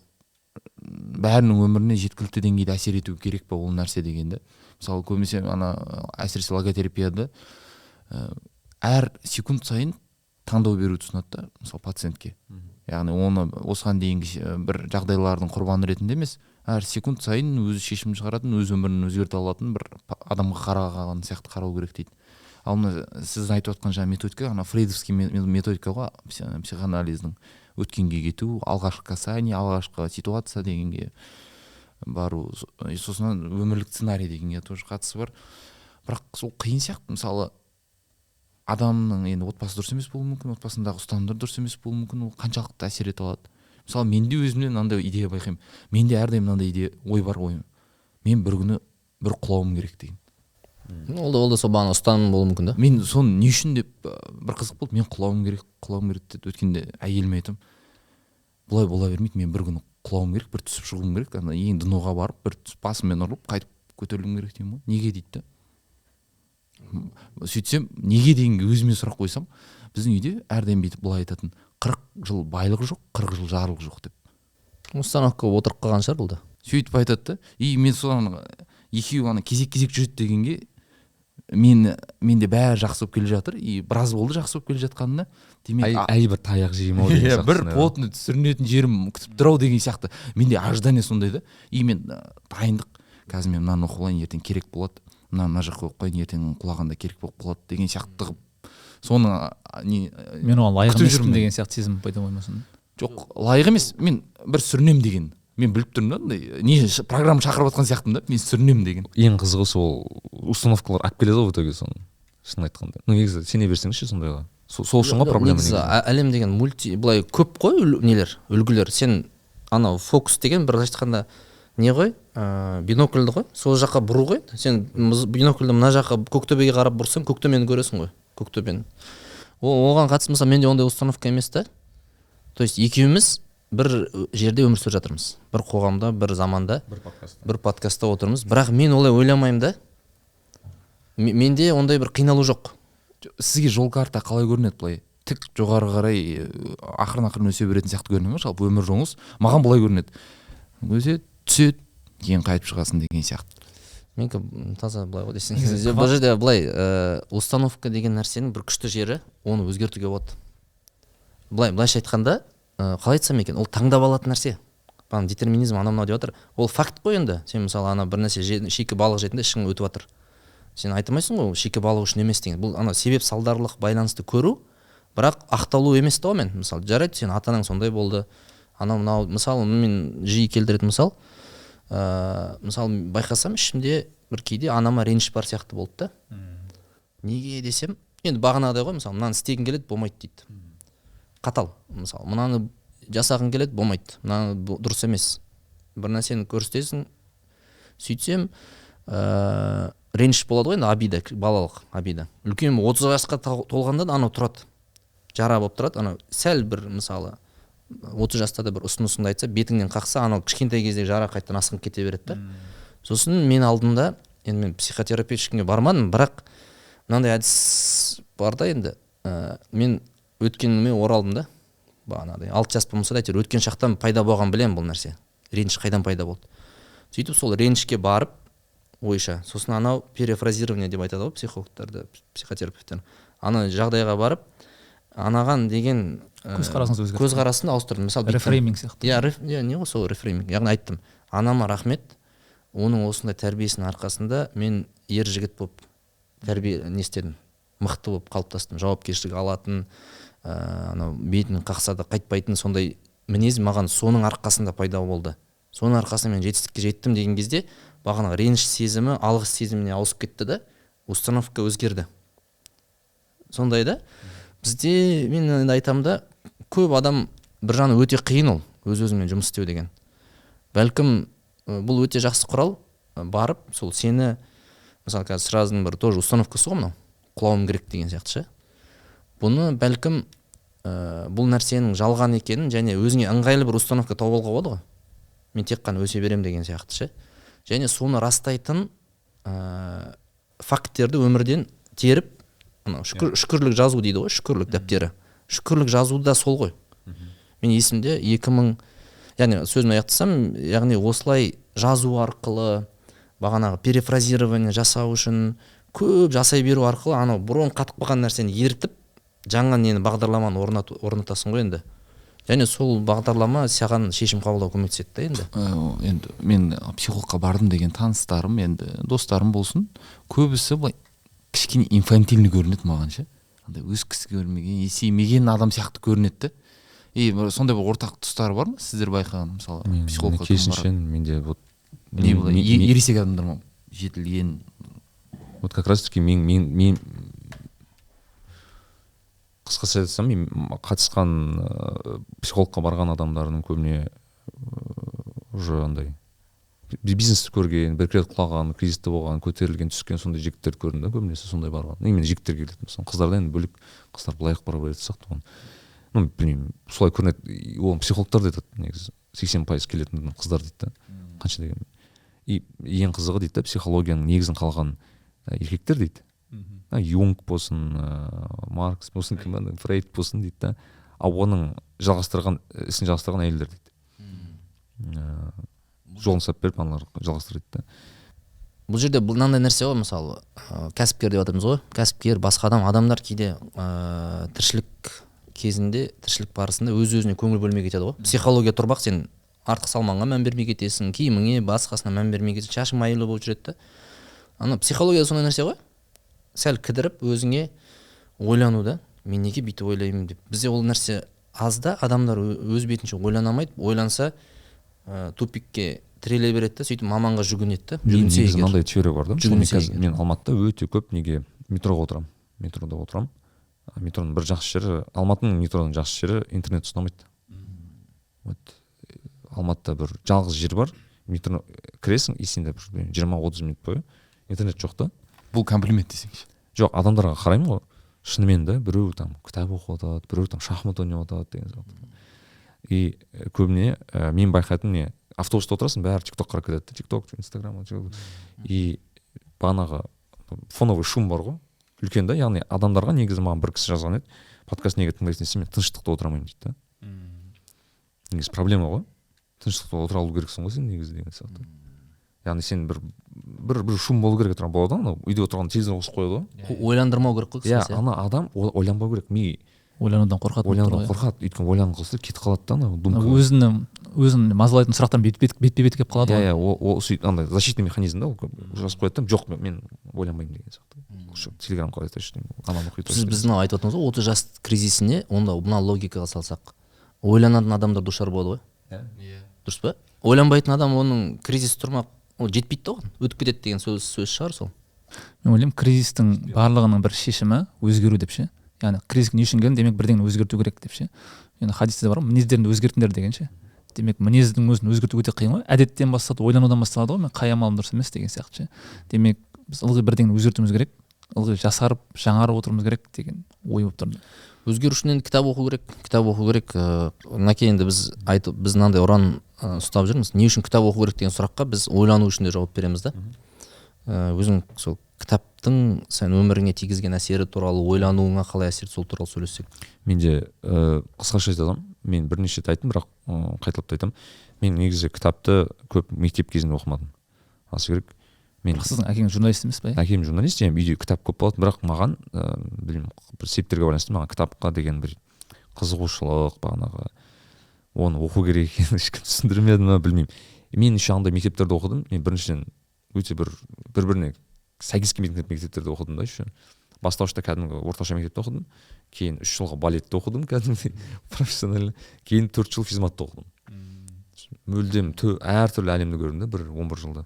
бәрінің өміріне жеткілікті деңгейде әсер ету керек па ол нәрсе дегенді. Мысалы, көбінесе ана, әсіресе логотерапияда әр секунд сайын таңдау беруді ұсынады да, мысалы, пациентке. Яғни оны осыған дейінгі бір жағдайлардың құрбаны ретінде емес, әр секунд сайын өзі шешім шығаратын, өз өмірін өзгерте алатын бір адамға қараған сияқты қарау керек дейді. Ал мына сіз айтып жатқан жаңа методика, ана фрейдовский методика ғой, психоанализдің: өткенге кету, алғашқы касание, алғашқы ситуация дегенге бару, сосын өмірлік сценарий дегенге тоже қатысы бар. Бірақ сол қиын сияқты. Мысалы, адамның енді отбасы дұрыс емес болуы мүмкін, отбасындағы ұстанымдар дұрыс емес болуы мүмкін, ол қаншалықты әсер ете алады? Мысалы, менде өзімде мынандай идея байқаймын, менде әрдайым мынандай идея, ой бар, ойым: мен бір күні бір құлауым керек деген. Ол да сол бағана ұстаным болуы мүмкін да. Мен соны не үшін деп, бір қызық болды, мен құлауым керек, құлауым керек деп. Өткенде әйеліме айтамын: бұлай бола бермейді, мен бір күні құлауым керек, бір түсіп шығуым керек, ана ең дноға барып, бір түсіп, басыммен ұрылып, қайтып көтерілуім керек деймін ғой. Неге дейді да. Сөйтсем, неге дегенге өзіме сұрақ қойсам, біздің үйде әрдайым бүйтіп былай айтатын: 40 жыл байлық жоқ, 40 жыл жарлық жоқ деп. Установка болып отырып қалған шығар бұл да. Сөйтіп айтады да. И мен соны, екеуі ана кезек кезек жүреді дегенге, мен менде бәрі жақсы болып келе жатыр, и біраз болды жақсы болып келе жатқанына, демек Әй, бір таяқ жеймін ау деген иә, сияқты бір сондай. Плотный сүрінетін жерім күтіп тұр ау деген сияқты, менде ожидание сондай да. И мен дайындық: қазір мен мынаны оқып алайын, ертең керек болады, мынаны мына жаққа қойып қояйын, ертең құлағанда керек болып қалады деген сияқты қылып, соны не Мен оған лайық күтіп емеспін жүрмін. деген сияқты сезім пайда болмай ма сонда? Жоқ, лайық емес, мен бір сүрінемін деген, мен біліп тұрмын да, андай не программа шақырып жатқан сияқтымын да, мен сүрінемін деген. Ең қызығы, сол установкалар алып келеді ғой в итоге соны, шын айтқанда. Ну, негізі сене берсеңізші сондайға, сол үшін ғой проблема. Негізі негізі. Әлем деген мульти, былай көп қой нелер, үлгілер. Сен анау фокус деген, бір айтқанда, не ғой, бинокльді ғой, сол жаққа бұру ғой. Сен бинокльді мына жаққа, Көктөбеге қарап бұрсаң, Көктөбені көресің ғой, Көктөбені. Ол оған қатысты, мысалы, менде ондай установка емес та. То есть екеуміз бір жерде өмір сүріп жатырмыз, бір қоғамда, бір заманда, бір подкаст. Бір подкастта отырмыз, бірақ мен олай ойламаймын да. Менде ондай бір қиналу жоқ. Сізге жол карта қалай көрінеді? Былай тік жоғары қарай ақырын ақырын өсе беретін сияқты көріне ма жалпы өмір жолыңыз? Маған былай көрінеді: өседі, түседі, кейін қайтып шығасың деген сияқты. Менікі таза былай ғой десең. Бұл жерде былай, установка деген нәрсенің бір күшті жері: оны өзгертуге болады. Былай, былайша айтқанда, қалай айтсам екен, ол таңдап алатын нәрсе. Бағана детерминизм, анау мынау деп жатыр, ол факт қой енді. Сен, мысалы, ана бір нәрсе шикі балық жедің де, ішің өтіп жатыр, сен айта алмайсың ғой ол шикі балық үшін емес деген. Бұл ана себеп салдарлық байланысты көру, бірақ ақталу емес та онымен. Мысалы, жарайды, сен ата анаң сондай болды, анау мынау. Мысалы, мен жиі келтіретін мысал, мысалы, байқасам, ішімде бір кейде анама реніш бар сияқты болды да. Неге десем, енді бағанағыдай ғой, мысалы, мынаны істегің келеді, болмайды дейді, қатал. Мысалы, мынаны жасағың келеді, болмайды, мынаны дұрыс емес, бір нәрсені көрсетесің. Сөйтсем, реніш болады ғой енді, обида, балалық обида. Үлкен 30 жасқа толғанда да анау тұрады, жара болып тұрады. Анау сәл бір, мысалы, 30 жаста да бір ұсынысыңды айтса, бетіңнен қақса, анау кішкентай кездегі жара қайтадан асқынып кете береді да. Сосын мен алдында, енді мен психотерапевт ешкімге бармадым, бірақ мынандай әдіс бар да енді, мен өткеніме оралдым да. Бағанағыдай 6 жас болмаса да, әйтеуір өткен шақтан пайда болған, білемін бұл нәрсе, реніш қайдан пайда болды. Сөйтіп сол ренішке барып ойша, сосын анау перефразирование деп айтады ғой психологтарда, психотерапевттер, ана жағдайға барып, анаған деген Көзқарасыңызды өзгерттіңіз. Көзқарасымды ауыстырдым. Мысалы, бүйттім. Рефрейминг сияқты. Иә, иә, не ғой сол рефрейминг. Яғни айттым: анама рахмет, оның осындай тәрбиесінің арқасында мен ер жігіт болып тәрбие не істедім, мықты болып қалыптастым, жауапкершілік алатын, анау бетін қақса да қайтпайтын сондай мінез маған соның арқасында пайда болды, соның арқасында мен жетістікке жеттім деген кезде, бағанағы реніш сезімі алғыс сезіміне ауысып кетті да, установка өзгерді. Сондай да. Бізде, мен енді айтамын да, көп адам, бір жағынан өте қиын ол өз өзіңмен жұмыс істеу деген. Бәлкім, бұл өте жақсы құрал. Барып сол сені, мысалы, қазір сразу бір тоже установкасы ғой мынау, құлауым керек деген сияқты ше. Бұны бәлкім, бұл нәрсенің жалған екенін және өзіңе ыңғайлы бір установка тауып алуға болады ғой, мен тек қана өсе беремін деген сияқты ше. Және соны растайтын факттерді өмірден теріп, анау шүкірлік жазу дейді ғой, шүкірлік дәптері, шүкірлік жазу да сол ғой. Мен есімде, 2000 Яғни сөзімді аяқтасам, яғни осылай жазу арқылы, бағанағы перефразирование жасау үшін көп жасай беру арқылы анау бұрын қатып қалған нәрсені ерітіп, жаңа нені, бағдарламаны орнатасың ғой енді. Және сол бағдарлама саған шешім қабылдауға көмектеседі да енді. Енді мен психологқа бардым деген таныстарым, енді достарым болсын, көбісі былай кішкене инфантильный көрінеді маған ше, андай өскісі келмеген, есеймеген адам сияқты көрінеді да. И бір сондай бір ортақ тұстары бар ма сіздер байқаған, мысалы, Мен психологқа кім керісінше, барады? Менде вот Не, былай ересек адамдар ма, жетілген? Вот как раз таки мен қысқаша айтсам, мен қатысқан психологқа барған адамдардың көбіне уже андай бизнесті көрген, бір рет құлаған, кризисте болған, көтерілген, түскен, сондай жігіттерді көрдім да. Көбінесе сондай барған, именно жігіттер келеді. Мысалы, қыздарда енді бөлек, қыздар былай бара беретін сияқты оған. Ну, білмеймін, солай көрінеді. И оны психологтар да айтады негізі, 80% келетін қыздар дейді да, қанша дегенмен. И ең қызығы дейді да, психологияның негізін қалаған еркектер дейді. Юнг болсын, Маркс болсын, кім ана, Фрейд болсын дейді да, ал оның жалғастырған ісін жалғастырған әйелдер дейді. Жолын салып беріп, аналар жалғастырады да. Бұл жерде бұл мынандай нәрсе ғой, мысалы, кәсіпкер деп жатырмыз ғой, кәсіпкер, басқа адам, адамдар кейде тіршілік кезінде, тіршілік барысында өз өзіне көңіл бөлмей кетеді ғой. Психология тұрмақ, сен артық салмағыңа мән бермей кетесің, киіміңе, басқасына мән бермей кетесің, шашың майлы болып жүреді да. Ана психология сондай нәрсе ғой, сәл кідіріп өзіңе ойлану да, мен неге бүйтіп ойлаймын деп. Бізде ол нәрсе аз да, адамдар өз бетінше ойлана алмайды, ойланса, тупикке тіреле береді да, сөйтіп маманға жүгінеді да. Жүгінсе Негізі егер. мынандай теория бар да. Мысалы, мен Жүгінсе қазір егер. мен Алматыда өте көп неге метроға отырамын, метрода отырамын. Метроның бір жақсы жері, Алматының метроның жақсы жері, интернет ұстамайды. Вот Алматыда бір жалғыз жер бар, метро кіресің, и сенде бір 20-30 минут бойы интернет жоқ та. Бұл комплимент десеңші. Жоқ, адамдарға қараймын ғой, шынымен да, біреу там кітап оқып жатады, біреу там шахмат ойнап жатады деген сияқты. И көбіне мен байқайтыным не, автобуста отырасың, бәрі тик ток қарап кетеді да, тик ток, инстаграм. И бағанағы фоновый шум бар ғой үлкен да. Яғни адамдарға негізі, маған бір кісі жазған еді, подкаст неге тыңдайсың десем, мен тыныштықта отыра алмаймын дейді да. Негізі проблема ғой, тыныштықта отыра алу керексің ғой сен негізі деген сияқты. Яғни сен бір шум болу керек отырған болады ғой, анау үйде отырған телевизор қосып қояды ғой. Ойландырмау керек қой, иә. қысқасы, иә. Ана адам ойланбау керек, ми Ойланудан қорқады болып тұр ойланудан ғой. қорқады, өйткені ойланған қалса, кетіп қалады да анау думка. Өзінің өзін мазалайтын сұрақтан бетпе бет келіп қалады иә ғой. Иә, ол сөйтіп андай защитный механизм да, ол жазып қояды да, жоқ, мен ойланбаймын деген сияқты, лучше телеграм қарай салайыншы деймін, ананы оқи Сіз салайыншы. біз мынау айтып отырмыз ғой 30 жас кризисіне, онда мына логикаға салсақ, ойланатын адамдар душар болады ғой, дұрыс па? Ойланбайтын адам, оның кризис тұрмақ, ол жетпейді да, оған өтіп кетеді деген сөз шығар сол. Мен ойлаймын, кризистің барлығының бір шешімі өзгеру деп ше. Яғни кризис не үшін келді, демек, бірдеңені өзгерту керек деп ше. Енді хадисте де бар ғой, мінездеріңді өзгертіңдер деген ше. Демек, мінездің өзін өзгерту өте қиын ғой, әдеттен басталады, ойланудан басталады ғой, мен қай амалым дұрыс емес деген сияқты ше. Демек, біз ылғи бірдеңені өзгертуіміз керек, ылғи жасарып, жаңарып отыруымыз керек деген ой болып тұр. Өзгеру үшін енді кітап оқу керек, кітап оқу керек. Мінекей, енді біз айтып, біз мынандай ұран ұстап жүрміз: не үшін кітап оқу керек деген сұраққа біз ойлану үшін де жауап береміз да. Өзің сол кітаптың сен өміріңе тигізген әсері туралы, ойлануыңа қалай әсер, сол туралы сөйлессек. Менде қысқаша айта аламын, мен бірнеше рет айттым, бірақ қайталап та айтамын, мен негізі кітапты көп мектеп кезінде оқымадым, расы керек. Мен Бірақ сіздің әкеңіз журналист емес па, иә? Әкем журналист, иә, үйде кітап көп болатын, бірақ маған білмеймін, бір себептерге байланысты маған кітапқа деген бір қызығушылық, бағанағы оны оқу керек екенін ешкім түсіндірмеді ма, білмеймін. Мен еще андай мектептерде оқыдым, мен біріншіден өте бір біріне сәйкес келмейтін мектептерде оқыдым да. Еще бастауышта кәдімгі орташа мектепте оқыдым, кейін 3 жылға балетте оқыдым кәдімгідей профессионально, кейін 4 жыл физматта оқыдым. Мүлдем әртүрлі әлемді көрдім да бір 11 жылда.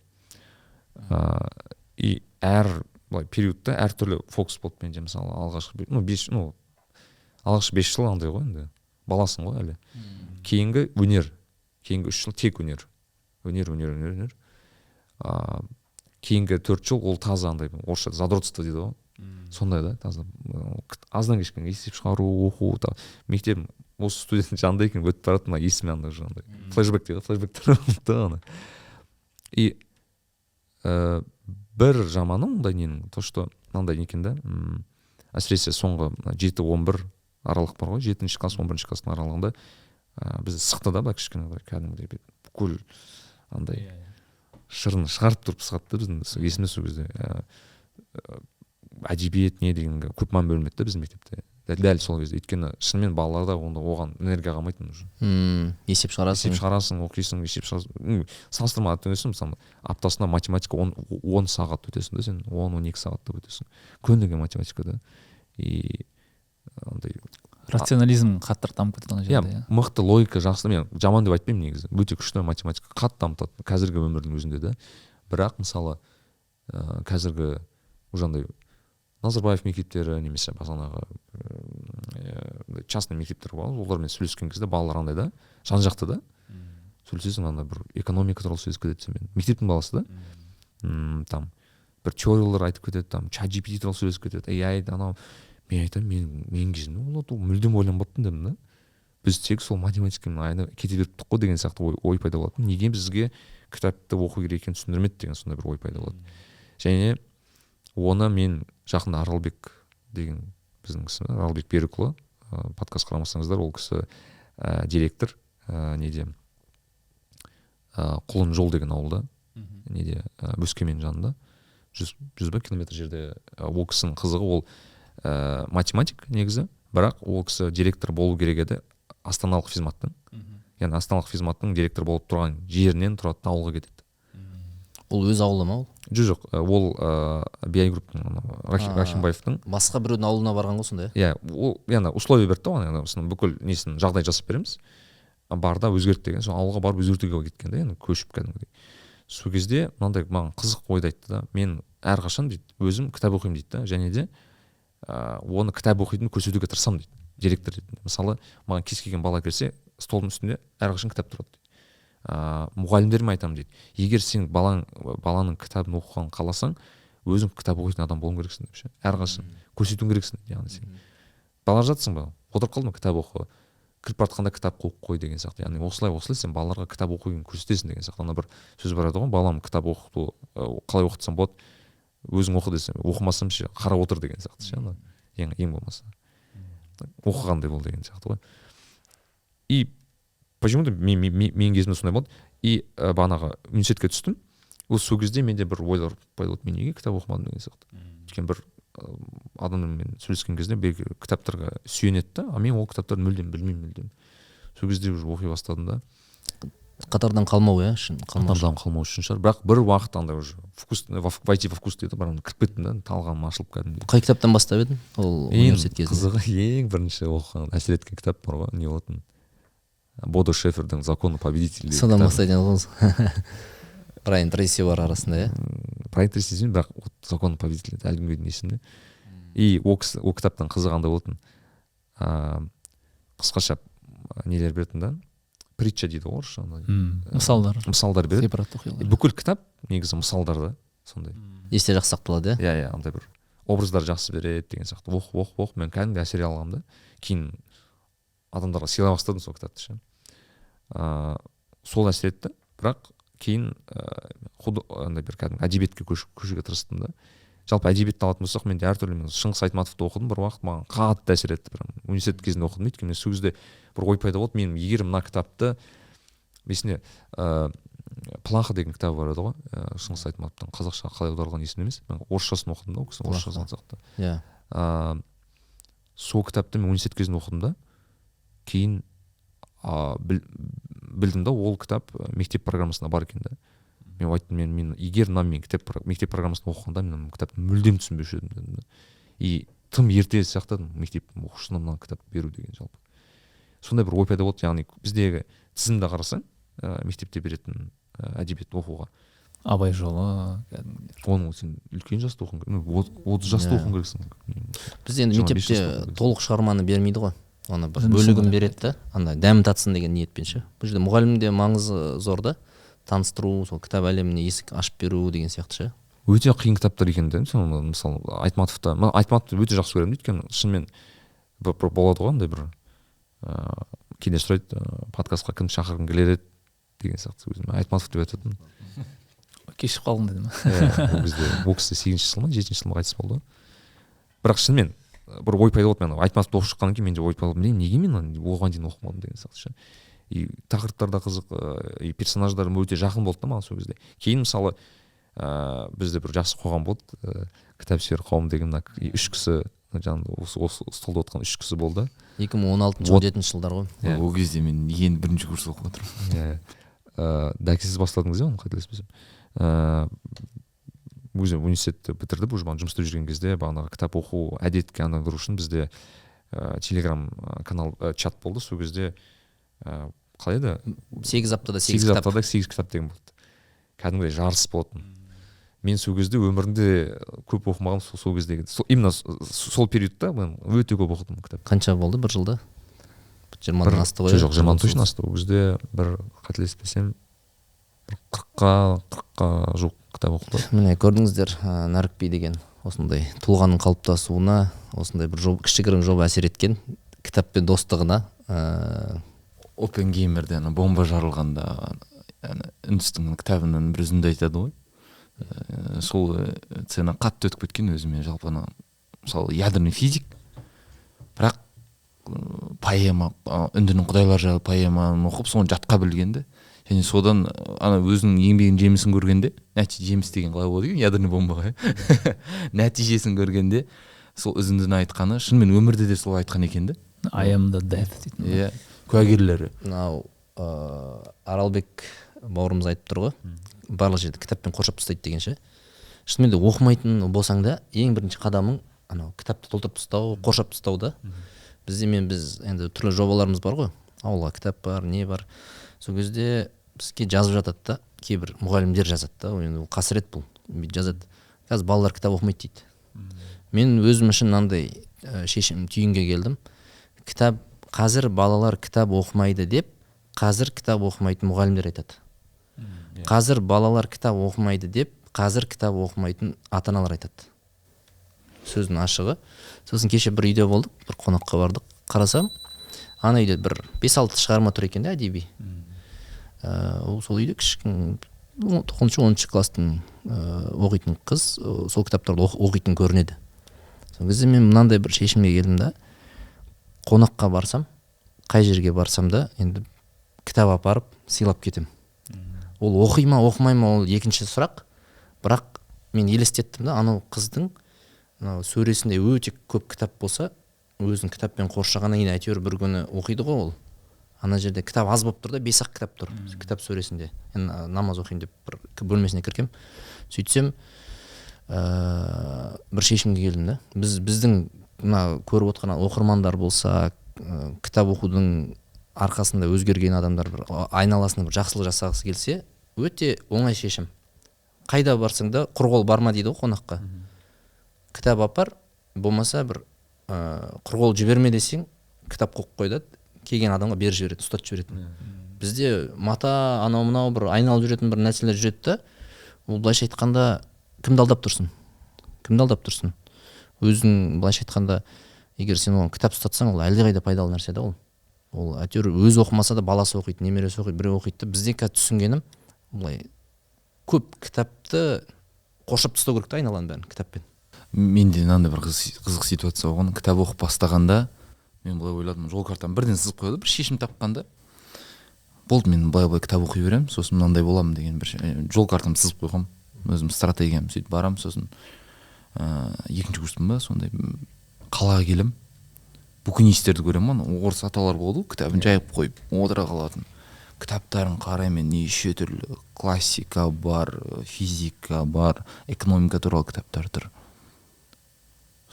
И әр былай периодта әртүрлі фокус болды менде. Мысалы, алғашқы ну бес, ну алғашқы 5 жыл андай ғой енді, баласың ғой әлі. Кейінгі өнер, кейінгі 3 жыл тек өнер, өнер, өнер, өнер, өнер. Кейінгі 4 жыл ол таза андай, орысша задротство дейді ғой, сондай да, таза аздан кешкен есеп шығару, оқу. Мектебім осы студенттің жанында екен, өтіп барады, мына есіме андай уже андай флешбек дейді ғой, флешбектер болды да ана. И бір жаманы ондай ненің, то что мынандай не екен да, әсіресе соңғы мына 7-11 аралық бар ғой, жетінші класс 11-класстың аралығында. Бізді сықты да былай кішкене былай кәдімгідей бүкіл андай шырын шығарып тұрып сығады да біздің. Есімде сол кезде әдебиет не дегенге көп мән бөлінбеді да біздің мектепте дәл сол кезде, өйткені шынымен балаларда онда оған энергия қалмайтын уже. Есеп шығарасың, есеп шығарасың, оқисың, есеп шығарасың. Салыстырмалы өтесің, мысалы аптасына математика 10 сағат өтесің да сен, 10-12 сағаттап өтесің күніге математика да. И андай рационализм қаттырақ дамып кетеді ана жерде. Иә, мықты логика жақсы, мен жаман деп айтпаймын негізі, өте күшті математика қатты дамытады қазіргі өмірдің өзінде де. Бірақ мысалы қазіргі уже андай Назарбаев мектептері немесе бағанағы частный мектептер бар, олармен сөйлескен кезде балалар андай да жан жақты да сөйлесесің, андай бір экономика туралы сөйлесіп кетеді сенімен, мектептің баласы да, там бір теориялар айтып кетеді, там ChatGPT туралы сөйлесіп кетеді, AI анау. Мен айтамын, мен кезімде ол мүлдем ойланбаппын дедім да, біз тек сол математикамен айна кете беріптік қой деген сияқты ой пайда болатын. Неге бізге кітапты оқу керек екенін түсіндірмеді деген сондай бір ой пайда болады. Және оны мен жақында Аралбек деген біздің кісі, Аралбек Берікұлы, подкаст қарамасаңыздар, ол кісі директор неде Құлын жол деген ауылда, неде Өскемен жанында 100 ба километр жерде. Ол кісінің қызығы, ол математик негізі, бірақ ол кісі директор болу керек еді Астаналық физматтың, яғни Астаналық физматтың директор болып тұрған жерінен тұрады да ауылға кетеді. Ол өз ауылы ма ол? Жоқ, ол BI Group-тың Рахимбаевтың. Басқа біреудің ауылына барған ғой сонда, иә? Ол яғни условия берді да оған, яғни бүкіл несін жағдай жасап береміз, бар да өзгерт деген, сол ауылға барып өзгертуге кеткен да, яғни көшіп кәдімгідей. Сол кезде мынандай маған қызық ойды айтты да, мен әрқашан дейді өзім кітап оқимын дейді да, және де оны кітап оқитынын көрсетуге тырысамын дейді директор ретінде. Мысалы маған кез келген бала келсе, столдың үстінде әрқашан кітап тұрады дейді. Мұғалімдеріме айтамын дейді, егер сен баланың кітабын оқығанын қаласаң, өзің кітап оқитын адам болуың керексің деп ше, әрқашан көрсетуің керексің дейді. Яғни сен бала жатсың ба, отырып қалдың ба, кітап оқы, кіріп бара жатқанда кітап қойып қой деген сияқты. Яғни осылай осылай сен балаларға кітап оқуын көрсетесің деген сияқты. Ана бір сөз бар еді ғой, балам кітап оқыту қалай оқытсам болады, өзің оқы десем, оқымасам ше, қарап отыр деген сияқты ше, ана ең болмаса оқығандай бол деген сияқты ғой. И почему-то мен кезімде сондай болды. И бағанағы университетке түстім, ол сол кезде менде бір ойлар пайда болды, мен неге кітап оқымадым деген сияқты. Өйткені бір адамдармен сөйлескен кезде белгілі кітаптарға сүйенеді да, а мен ол кітаптарды мүлдем білмеймін мүлдем. Сол кезде уже оқи бастадым да. Қатардан қалмау, иә, үшін қалмау. Қатардан қалмау үшін шығар. Бірақ бір уақыт андай уже вкус, войти во вкус дейді, бір кіріп кеттім да, талғамым ашылып кәдімгідей. Қай кітаптан бастап едің ол университет кезінде? Қызығы, ең бірінші оқыған, әсер еткен кітап бар ғой, не болатын? Бодо Шефердің «Законы победителей». Содан бастайтын едіңіз. Брайан Трейси бар арасында, иә? Брайан Трейси емес, бірақ «Законы победителей» әлі күнге дейін есімде. И ол кітаптың қызығы қандай болатын? Қысқаша нелер беретін да, притча дейді ғой орысша, мысалдар. Мысалдар береді. Бүкіл кітап негізі мысалдар да сондай. Есте жақсы сақталады, иә? Иә, андай бір образдар жақсы береді деген сияқты. Оқып, мен кәдімгі әсер алғанмын да. Кейін адамдарға сыйлай бастадым сол кітапты ше. Сол әсер етті, бірақ кейін андай бір кәдімгі әдебиетке көшуге тырыстым да. Жалпы әдебиетті алатын болсақ, мен де әртүрлі, мен Шыңғыс Айтматовты оқыдым бір уақыт, маған қатты әсер етті, прям университет кезінде оқыдым. Өйткені сол кезде бір ой пайда болды, мен егер мына кітапты есімде, Плаха деген кітабы бар еді ғой, Шыңғыс Айтматовтың, қазақша қалай аударылған есімде емес, мен орысшасын оқыдым да, ол кісінің орысша жазған сияқты. Иә. Сол кітапты мен университет кезінде оқыдым да, кейін білдім да, ол кітап мектеп программасында бар екен да. Мен айттым, мен егер мына мен мектеп программасын оқығанда мен мына кітапты мүлдем түсінбеуші едім дедім да. И тым ерте сияқты мектеп оқушысына мына кітапты беру деген жалпы. Сондай бір ой пайда болды, яғни біздегі тізімді қарасаң, мектепте беретін әдебиет оқуға. Абай жолы кәдімгідей. Оны сен үлкен жаста оқуың керек, 30 жаста оқуың керексің. Бізде енді мектепте толық шығарманы бермейді ғой. Оны бір бөлігін береді да, андай дәм татсын деген ниетпен ше. Бұл жерде мұғалімнің де маңызы зор да, таныстыру, сол кітап әлеміне есік ашып беру деген сияқты ше. Өте қиын кітаптар екен да, мысалы Айтматовта, мен Айтматовты өте жақсы көремін, өйткені шынымен бір болады ғой андай бір кейде сұрайды, подкастқа кім шақырғың келер еді деген сияқты, өзім Айтматов деп айтатынмын. Кешігіп қалдың деді ма? Иә, ол кезде ол кісі 8-ші жыл ма, 7-ші жыл ма қайтыс болды. Бірақ шынымен бір ой пайда болды, мен Айтматовты оқып шыққаннан кейін менде ой пайда болды, неге мен оған дейін оқымадым деген сияқты ше. И тақырыптар да қызық, и персонаждар өте жақын болды да маған сол кезде. Кейін мысалы бізде бір жақсы қоғам болды, кітап сүйер қауым деген, мына үш кісі, жаңағы осы столда отырған үш кісі болды. 2016-17 жылдар ғой. Иә. Ол кезде мен енді бірінші курс оқып отырмын. Иә. Дәке, сіз бастадыңыз иә оны, қателеспесем. Өзім университетті бітірдіп, уже жұмыс істеп жүрген кезде бағанағы кітап оқу әдетке айналдыру үшін бізде телеграм канал, чат болды. Сол кезде қалай еді? 8 аптада 8 8 кітап. Аптада 8 кітап деген болды. Кәдімгідей жарыс болатын. Мен сол кезде өмірімде көп оқымағанмын, сол кездегі сол, именно сол периодта мен өте көп оқыдым кітап. Қанша болды бір жылда? 20-дан асты ғой. Жоқ, 20-дан точно асты. Ол кезде бір қателеспесем бір 40-қа жуық кітап оқыдым. Міне, көрдіңіздер, Нәрікби деген осындай тұлғаның қалыптасуына осындай бір жоба, кішігірім жоба әсер еткен, кітаппен достығына. Оппенгеймерде ана бомба жарылғанда ана Үндістің кітабынан бір үзінді айтады ғой. Сол сцена қатты өтіп кеткен өзіме. Жалпы ана мысалы ядерный физик, бірақ поэма, Үндінің құдайлары жайлы поэманы оқып, соны жатқа білген де, және содан ана өзінің еңбегінің жемісін көргенде, жеміс деген қалай болады екен ядерный бомбаға, нәтижесін көргенде сол үзіндіні айтқаны шынымен өмірде де солай айтқан екен де. I am the death дейтін. Иә, куәгерлері. Мынау Аралбек бауырымыз айтып тұр ғой, барлық жерді кітаппен қоршап тастайды деген ше. Шынымен де оқымайтын болсаң да, ең бірінші қадамың анау кітапты толтырып тастау, қоршап тастау да. Бізде біз енді түрлі жобаларымыз бар ғой, ауылға кітап бар, не бар. Сол кезде бізге жазып жатады да, кейбір мұғалімдер жазады да, енді ол қасірет бұл, жазады. Қазір балалар кітап оқымайды дейді. Мен өзім үшін мынандай шешім түйінге келдім. Кітап, қазір балалар кітап оқымайды деп, қазір кітап оқымайтын мұғалімдер айтады. Қазір балалар кітап оқымайды деп, қазір кітап оқымайтын ата-аналар айтады. Сөздің ашығы. Сосын кеше бір үйде болдық, бір қонаққа бардық. Қарасам, ана үйде бір 5-6 шығарма тұр екен де, әдеби. Ол сол үйде кішкене 9-10 класстың оқитын қыз сол кітаптарды оқитын көрінеді. Сол кезде мен мынандай бір шешімге келдім да, қонаққа барсам, қай жерге барсам да, енді кітап апарып сыйлап кетем. Ол оқи ма, оқымай ма, ол екінші сұрақ. Бірақ мен елестеттім да, анау қыздың анау сөресінде өте көп кітап болса, өзін кітаппен қоршағаннан кейін әйтеуір бір күні оқиды ғой ол. Ана жерде кітап аз болып тұр да, 5-ақ кітап тұр кітап сөресінде. Мен намаз оқиын деп бір бөлмесіне кіргем. Сөйтсем, бір шешімге келдім да. Біздің мына көріп отырған оқырмандар болса, кітап оқудың арқасында өзгерген адамдар, бір айналасына бір жақсылық жасағысы келсе, өте оңай шешім. Қайда барсаң да құр қол барма дейді ғой қонаққа. Кітап апар, болмаса бір құр қол жіберме десең, кітап қойып қой да, келген адамға беріп жібереді, ұстатып жібереді. Бізде мата, анау мынау бір айналып жүретін бір нәрселер жүреді да, ол былайша айтқанда кімді алдап тұрсың? Кімді алдап тұрсың? Өзің былайша айтқанда, егер сен оған кітап ұстатсаң, ол әлдеқайда пайдалы нәрсе да ол. Ол әйтеуір өзі оқымаса да баласы оқиды, немересі оқиды, біреу оқиды. Бізде қазір түсінгенім, былай көп кітапты қоршап тастау керек та айналаның бәрін кітаппен. Менде мынандай бір қызық ситуация болған. Кітап оқып бастағанда мен былай ойладым, жол картам бірден сызып қояды, бір шешім тапқанда болды, мен былай-былай кітап оқи беремін, сосын мынандай боламын деген бір жол картам сызып қойғам, өзім стратегиям. Сөйтіп барам, сосын екінші курспын ба, сондай қалаға келем, букинистерді көремін, орыс аталар болды, кітабын жайып қойып отыра қалатын. Кітаптарын қараймын, неше түрлі классика бар, физика бар, экономика туралы кітаптар тұр.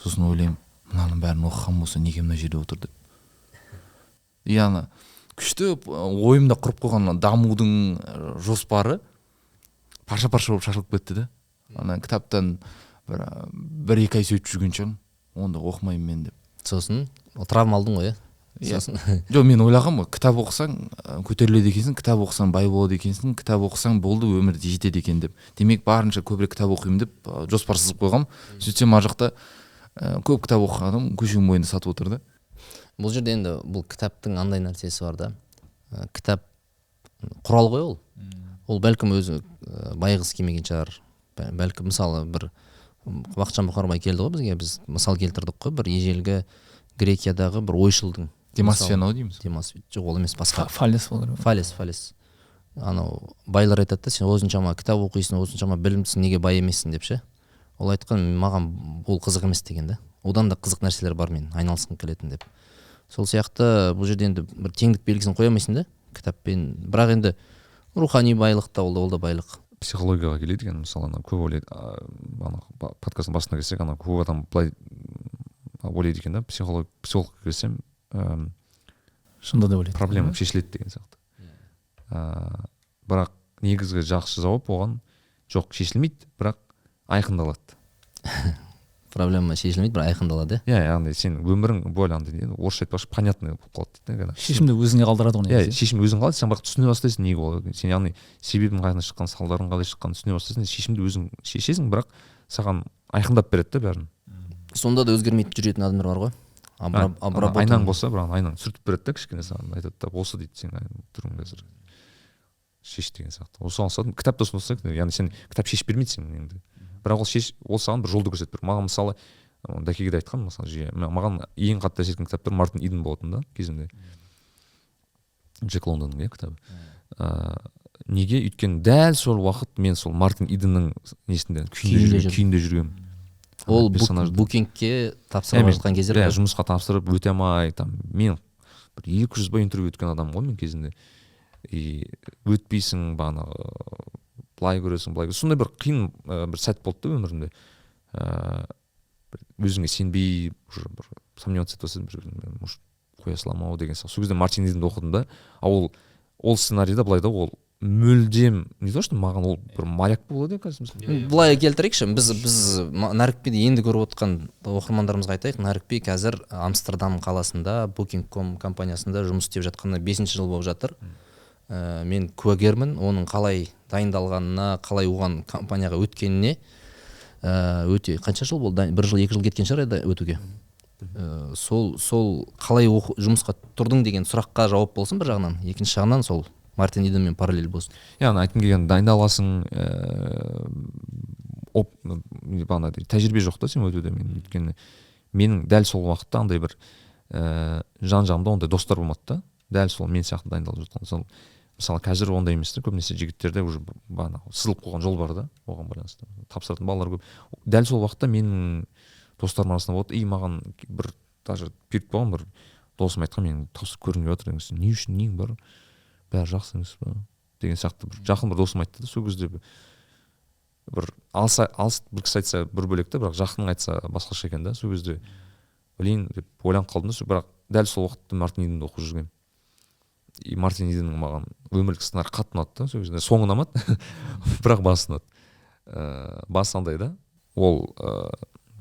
Сосын ойлаймын, мынаның бәрін оқыған болса неге мына жерде отыр деп. Яғни күшті ойымда құрып қойған дамудың жоспары парша-парша болып шашылып кетті да. Ана кітаптан бір екі ай сөйтіп жүрген шығармын, онда оқымаймын мен деп. Сосын травма алдың ғой, иә? Сосын жоқ, мен ойлағанмын, кітап оқысаң көтеріледі екенсің, кітап оқысаң бай болады екенсің, кітап оқысаң болды, өмірде жетеді екен деп. Демек барынша көбірек кітап оқимын деп жоспар сызып қойғам. Сөйтсем ар жақта көп кітап оқыған адам көшенің бойында сатып отыр да. Бұл жерде енді бұл кітаптың андай нәрсесі бар да. Кітап құрал ғой ол. Ол бәлкім өзі байығысы келмеген шығар. Бәлкім мысалы бір Бақытжан Бұқарбай келді ғой бізге, біз мысал келтірдік қой, бір ежелгі Грекиядағы бір ойшылдың Демосфен ау дейміз. Демосфен жоқ, ол емес, басқа. Фалес болу керек. Фалес. Анау байлар айтады да, сен осыншама кітап оқисың, осыншама білімдісің, неге бай емессің деп ше. Ол айтқан, маған ол қызық емес деген да. Одан да қызық нәрселер бар мен айналысқым келетін деп. Сол сияқты бұл жерде енді бір теңдік белгісін қоя алмайсың да кітаппен. Бірақ енді рухани байлық та ол да байлық. Психологияға келеді екен, мысалы, ана көп ойлайды, ана подкасттың басына келсек, ана көп адам былай ойлайды екен да, психологқа келсем, шынында да ойлайды. Проблема шешіледі деген сияқты. Бірақ негізгі жақсы жауап оған жоқ, шешілмейді, бірақ айқындалады. Проблема шешілмейді, бірақ айқындалады. Иә, яғни сен өмірің более андай не, орысша айтпақшы, понятный болып қалады дейді да. Шешімді өзіңе қалдырады ғой негізі. Шешім өзің қалады, сен бірақ түсіне бастайсың неге ол. Сен яғни себебін қайдан шыққанын, салдарын қалай шыққанын түсіне бастайсың, шешімді өзің шешесің, бірақ саған айқындап береді да бәрін. Сонда да өзгермей жүретін адамдар бар ғой. Айнаң болса, бірақ айнаң сүртіп береді да кішкене, саған айтады да, осы дейді, сен түрің қазір шеш деген сияқты. Осыған ұқсатып, кітап та сондай сияқты, яғни сен кітап шешіп бермейді сен енді. Бірақ ол саған бір жолды көрсетіп тұр. Маған мысалы, Дәкеге де айтқанмын, мысалы, жиі, маған ең қатты әсер еткен кітаптар Мартин Иден болатын да кезінде. Джек Лондонның, иә, кітабы. Неге? Өйткені дәл сол уақыт мен сол Мартин Иденнің несінде, күйінде жүргенмін. Ол букингке тапсырып жатқан кездер. Иә, жұмысқа тапсырып өте алмай, там мен бір 200 ба интервью өткен адам ғой мен кезінде. И өтпейсің, бағанағы былай көресің, былай көресің. Сондай бір қиын бір сәт болды да өмірімде. Өзіңе сенбей, уже бір сомневаться етіп бастадым, бір, может, қоя саламын ау деген сияқты. Сол кезде Мартин Иденді оқыдым да. А ол сценарийда былай да, ол мүлдем не то что маған ол бір моряк болады қазір. Былай келтірейікші, біз Нәрікбиді енді көріп отқан оқырмандарымызға айтайық. Нәрікби қазір Амстердам қаласында Booking.com компаниясында жұмыс істеп жатқанына 5-ші жыл болып жатыр. Мен куәгермін оның қалай дайындалғанына, қалай оған компанияға өткеніне. Өте қанша жыл болды? 1 жыл, 2 жыл кеткен шығар еді өтуге. Сол қалай жұмысқа тұрдың деген сұраққа жауап болсын бір жағынан, екінші жағынан сол Мартин Иденмен параллель болсын. Яғни айтқым келген, дайындаласың, тәжірибе жоқ та сен өтуде. Мен өйткені менің дәл сол уақытта андай бір жан-жағымда ондай достар болмады да, дәл сол мен сияқты дайындалып жатқан. Сол, мысалы, қазір ондай емес та, көбінесе жігіттерде уже бағанағы сызылып қойған жол бар да, оған байланысты тапсыратын балалар көп. Дәл сол уақытта менің достарым арасында болды, и маған бір даже періп болған бір досым айтқан, мен тапсырып көргім келіп жатыр деген, не үшін, нең бар, бәрі жақсы емес па деген сияқты бір жақын бір досым айтты да. Сол кезде бір алыс бір кісі айтса бір бөлек та, бірақ жақының айтса басқаша екен да. Сол кезде блин деп ойланып қалдым да. Бірақ дәл сол уақытта Мартин Иденді оқып жүргенмін. И Мартин Иденнің маған өмірлік сценарий қатты ұнады да. Сол кезде соңы ұнамады, бірақ басы ұнады. Басы андай да, ол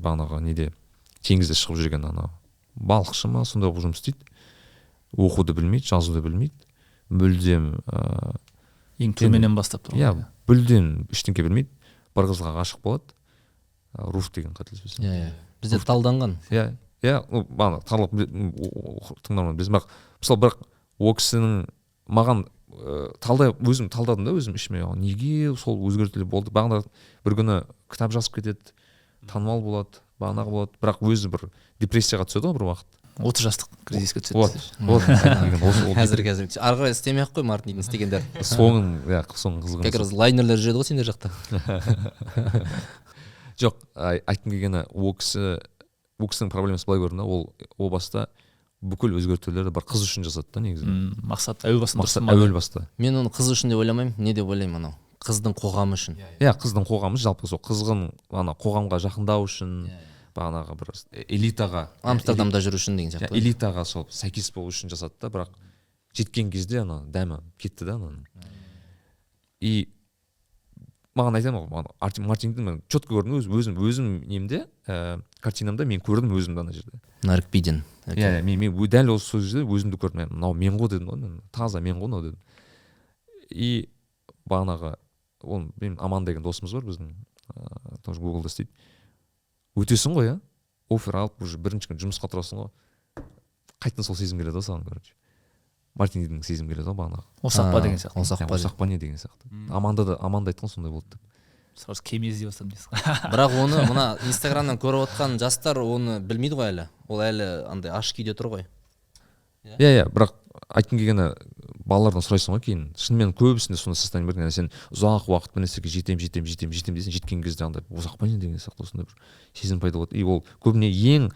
бағанағы неде теңізде шығып жүрген ана балықшы ма сондай болып жұмыс істейді, оқуды білмейді, жазуды білмейді, мүлдем ең төменнен бастап тұр. Иә, мүлдем ештеңе білмейді. Бір қызға ғашық болады, Руф деген, қателеспесем. Иә, бізде талданған. Иә, иә, бағана тарлап тыңдарман білесің, бірақ мысалы, бірақ ол кісінің маған талдай, өзім талдадым да өзім ішіме, неге сол өзгертулер болды. Бағана бір күні кітап жазып кетеді, танымал болады, бағанағы болады, бірақ өзі бір депрессияға түседі ғой бір уақыт. 30 жастық кризиске түседі. Вот. Қазір ары қарай істемей-ақ қой Мартин Иден істегендер. Соңын, иә, соңын қызық. Как раз лайнерлер жүреді ғой сендер жақта. Жоқ, айтқым келгені, ол кісінің проблемасы былай көрінді, ол о баста бүкіл өзгертулерді бір қыз үшін жасады да негізі. Мақсат әуел баста. Мақсат әуел баста. Мен оны қыз үшін деп ойламаймын, не деп ойлаймын анау? Қыздың қоғамы үшін. Иә, қыздың қоғамы, жалпы сол қызғын ана қоғамға жақындау үшін, бағанағы бір элитаға, Амстердамда жүру үшін деген сияқты. Элитаға сол сәйкес болу үшін жасады да, бірақ жеткен кезде ана дәмі кетті да ананың. И маған айтамын ғой, Мартинді мен четко көрдім, өзім немде, картинамда мен көрдім өзімді ана жерде. Нәрікбиден. Иә, мен дәл осы сол жерде өзімді көрдім. Мынау мен ғой дедім ғой, мен таза мен ғой мынау дедім. И бағанағы ол мен Аман деген досымыз бар біздің, тоже Гуглда істейді. Өтесің ғой, иә? Офер алып уже бірінші күн жұмысқа тұрасың ғой. Қайтадан сол сезім келеді ғой саған, короче. Мартин Иденнің сезім келеді ғой бағанағы. Осақ па деген сияқты. Осақ па не деген сияқты. Аманда да, Аманда айтқан сондай болды деп. Сразу кеме іздей бастадым дейсің. Бірақ оны мына Инстаграмнан көріп отқан жастар оны білмейді ғой әлі. Ол әлі андай аш күйде тұр ғой. Иә, бірақ айтқым келгені, балалардан сұрайсың ғой кейін, шынымен көбісінде сондай состояние бар. Сен ұзақ уақыт бір нәрсеге жетемін, жетемін, жетемін, жетемін дейсің, жеткен кезде андай ұзақ па деген сияқты осындай бір сезім пайда болады. И ол көбіне ең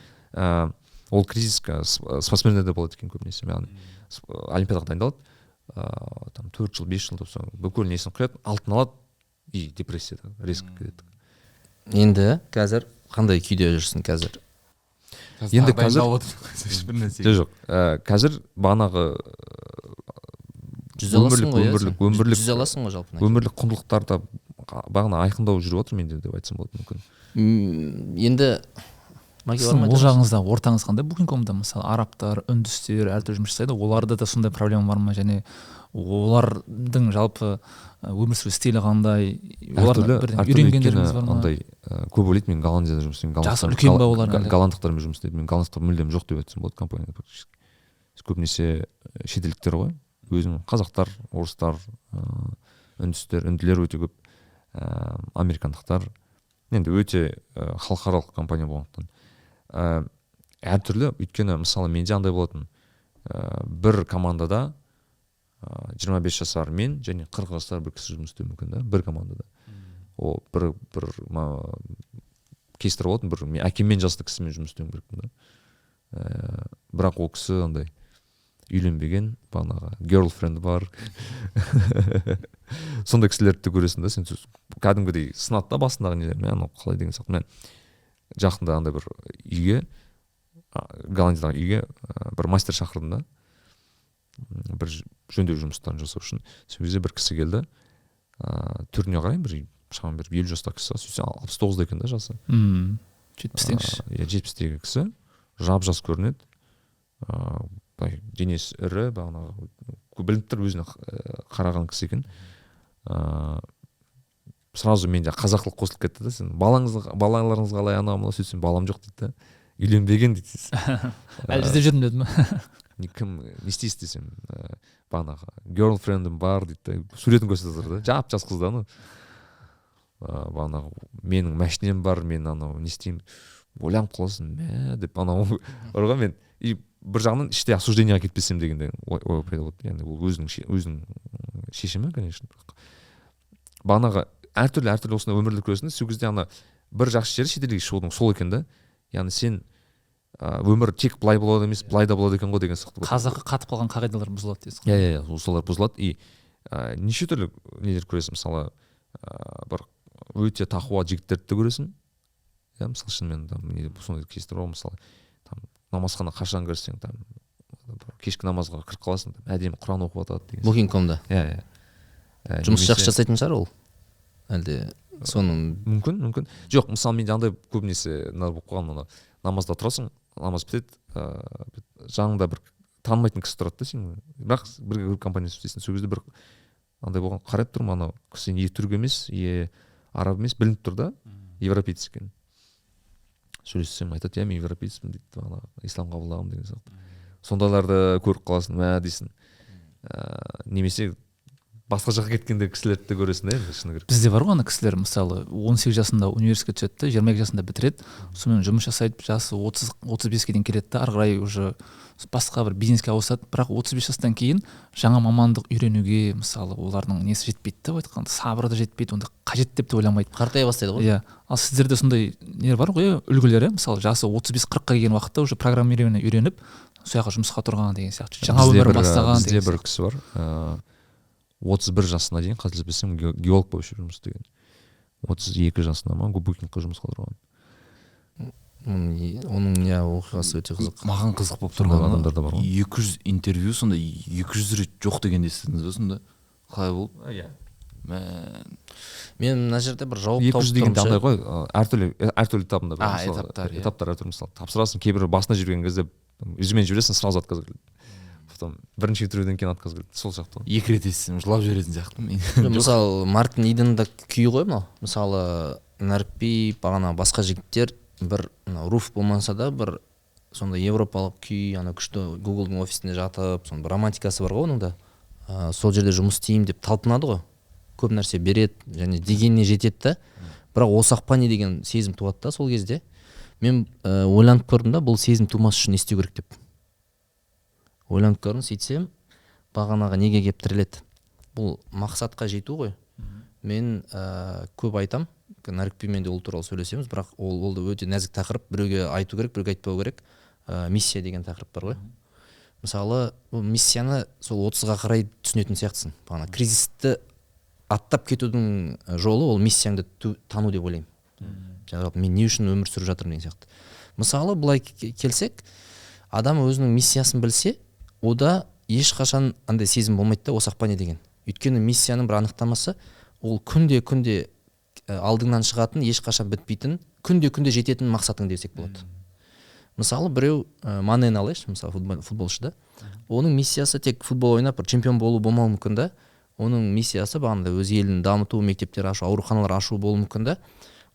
ол кризис спортсмендерде болады екен көбінесе. Яғни олимпиадаға дайындалады, там 4 жыл, 5 жыл деп, соң бүкіл несін құяды, алтын алады и депрессияда резко кетеді. Енді қазір қандай күйде жүрсің қазір? Енді қазір бір нәрсеге. Жоқ, қазір бағанағы жүзе аласың ғой, өмірлік өмірлік жүзе аласың ғой жалпы. Өмірлік құндылықтар да бағана айқындау жүріп отыр менде деп айтсам болады мүмкін. Енді сіздің ол жағыңызда ортаңыз қандай Booking.comда? Мысалы, арабтар, үндістер әртүрлі жұмыс жасайды, оларда да сондай проблема бар ма? Және олардың жалпы өмір сүру стилі қандай? Олардың үйренгендеріңіз бар ма? Андай көп ойлайды, мен Голландияда жұмыс істеймін. Жасы үлкен ба олар? Голландықтармен жұмыс істейді. Мен голландықтар мүлдем жоқ деп айтсам болады компанияда практически. Көбінесе шетелдіктер ғой. Өзім қазақтар, орыстар, үндістер, үнділер өте көп, американдықтар. Енді өте халықаралық компания болғандықтан әртүрлі. Өйткені мысалы менде андай болатын, бір командада 25 жасар мен және 40 жасар бір кісі жұмыс істеуі мүмкін да, бір командада. Ол бір кейстер болатын, бір мен әкеммен жасты кісімен жұмыс істеуім керекпін да. Бірақ ол кісі андай үйленбеген, бағанағы girlfriend бар. Сондай кісілерді де көресің да, сен кәдімгідей сынады да басындағы нелер, мә анау қалай деген сияқты. Мен жақында андай бір үйге, Голландиядағы үйге бір мастер шақырдым да, бір жөндеу жұмыстарын жасау үшін. Сол кезде бір кісі келді, түріне қараймын, бір шамамен бір 50 жастағы кісі, сөйтсе 69-да екен да жасы. 70-тегі. Иә, 70-тегі кісі, жап-жас көрінеді. Былай денесі ірі, бағанағы білініп тұр өзіне қараған кісі екен. Сразу менде қазақылық қосылып кетті да. Сен балаларыңыз қалай, анау мынау, сөйтсем балам жоқ дейді да, үйленбеген дейді. Әлі іздеп жүрмін деді ма? Кім, не істейсіз десем, бағанағы girlfriend'ім бар дейді да, суретін көрсетіп жатыр да, жап жас қыз да анау. Бағанағы менің машинем бар, мен анау не істеймін, ойланып қаласың, мә деп анау бар ғой мен. И бір жағынан іште осуждениеға кетпесем дегенде ой пайда болады. Яғни ол өзінің шешімі, конечно. Бағанағы әртүрлі осындай өмірлік көресің. Сол кезде ана бір жақсы жері шетелге шығудың сол екен да. Яғни сен өмір тек былай болады емес, былай да болады екен ғой деген сияқты. Қазақы қатып қалған қағидалар бұзылады дейсіз ғой. Иә, солар бұзылады. И неше түрлі нелер көресің, мысалы бір өте тақуа жігіттерді де көресің. Иә, мысалы шынымен там сондай кейстер бар, мысалы там намазхана қашан кірсең, там кешкі намазға кіріп қаласың, там әдемі Құран оқып жатады деген. Booking.comда. Иә. Жұмыс жақсы жасайтын шығар ол. Әлде соның мүмкін. Жоқ, мысалы менде андай көбінесе мына болып қалған, ана намазда тұрасың, намаз бітеді, жаныңда бір танымайтын кісі тұрады да сен, бірақ бірге бір компанияда істейсің. Сол кезде бір андай болған, қарап тұрмын, анау кісі не түрік емес, не араб емес, білініп тұр да, европеец екен. Сөйлессем айтады, иә мен европейцпін дейді, ана ислам қабылдағанмын деген сияқты. Сондайларды көріп қаласың, мә дейсің. Немесе басқа жаққа кеткенде кісілерді де көресің да енді, шыны керек. Бізде бар ғой ана кісілер, мысалы 18 жасында университетке түседі де, 22 жасында бітіреді, сонымен жұмыс жасайды, жасы 30-35-ке дейін келеді де, ары қарай уже басқа бір бизнеске ауысады. Бірақ 35 жастан кейін жаңа мамандық үйренуге, мысалы, олардың несі жетпейді да, айтқанда сабыры да жетпейді, онда қажет деп те ойламайды. Қартая бастайды ғой. Иә. Ал сіздерде сондай нелер бар ғой, үлгілер, мысалы жасы 35-40-қа келген уақытта уже программирование үйреніп, сол жаққа жұмысқа тұрған деген сияқты. Жаңа өмір бастаған деген. Бізде бір кісі бар, 31 жасына дейін, қателеспесем, геолог болып жұмыс істеген. 32 жасында ма, Booking-қа жұмысқа тұрған. Оның не оқиғасы өте қызық. Маған қызық болып тұрған адамдар да бар ғой. 200 интервью, сонда 200 рет жоқ дегенде естідіңіз бе сонда? Қалай болды? Иә. Мен мына жерде бір жауап тауып 200 дегенде андай ғой, әртүрлі этапында бар. Этаптар, этаптар әртүрлі, мысалы, тапсырасың, кейбір басына жүрген кезде резюме жібересің, сразу отказ келеді. Потом бірінші интервьюден кейін отказ келді. Сол сияқты. Екі рет естісем жылап жіберетін сияқтымын. Мысалы, Мартин Иденді күйі ғой мынау. Мысалы, Нәрікби, бағана басқа жігіттер бір Руф болмаса да бір сондай европалық күй, ана күшті Гуглдың офисінде жатып, соның бір романтикасы бар ғой оның да. Сол жерде жұмыс істеймін деп талпынады ғой. Көп нәрсе береді және дегеніне жетеді да. Бірақ осақ па не деген сезім туады да сол кезде. Мен ойланып көрдім да, бұл сезім тумас үшін не істеу керек деп. Ойланып көрдім, сөйтсем бағанағы неге келіп тіреледі? Бұл мақсатқа жету ғой. Мен көп айтам, Нәрікбимен де ол туралы сөйлесеміз, бірақ ол да өте нәзік тақырып, біреуге айту керек, біреуге айтпау керек. Миссия деген тақырып бар ғой. Мысалы, бұл миссияны сол 30-ға қарай түсінетін сияқтысың. Бағана кризисті аттап кетудің жолы ол миссияңды тану деп ойлаймын. Жалпы мен не үшін өмір сүріп жатырмын деген сияқты. Мысалы, былай келсек, адам өзінің миссиясын білсе, ода ешқашан андай сезім болмайды да, осақ па не деген. Өйткені миссияның бір анықтамасы ол күнде-күнде алдыңнан шығатын, ешқашан бітпейтін, күнде-күнде жететін мақсатың десек болады. Мысалы, біреу Манені алайықшы, мысалы, футболшы да. Оның миссиясы тек футбол ойнап бір чемпион болу болмауы мүмкін да. Оның миссиясы бағанағыдай өз елін дамыту, мектептер ашу, ауруханалар ашу болуы мүмкін да.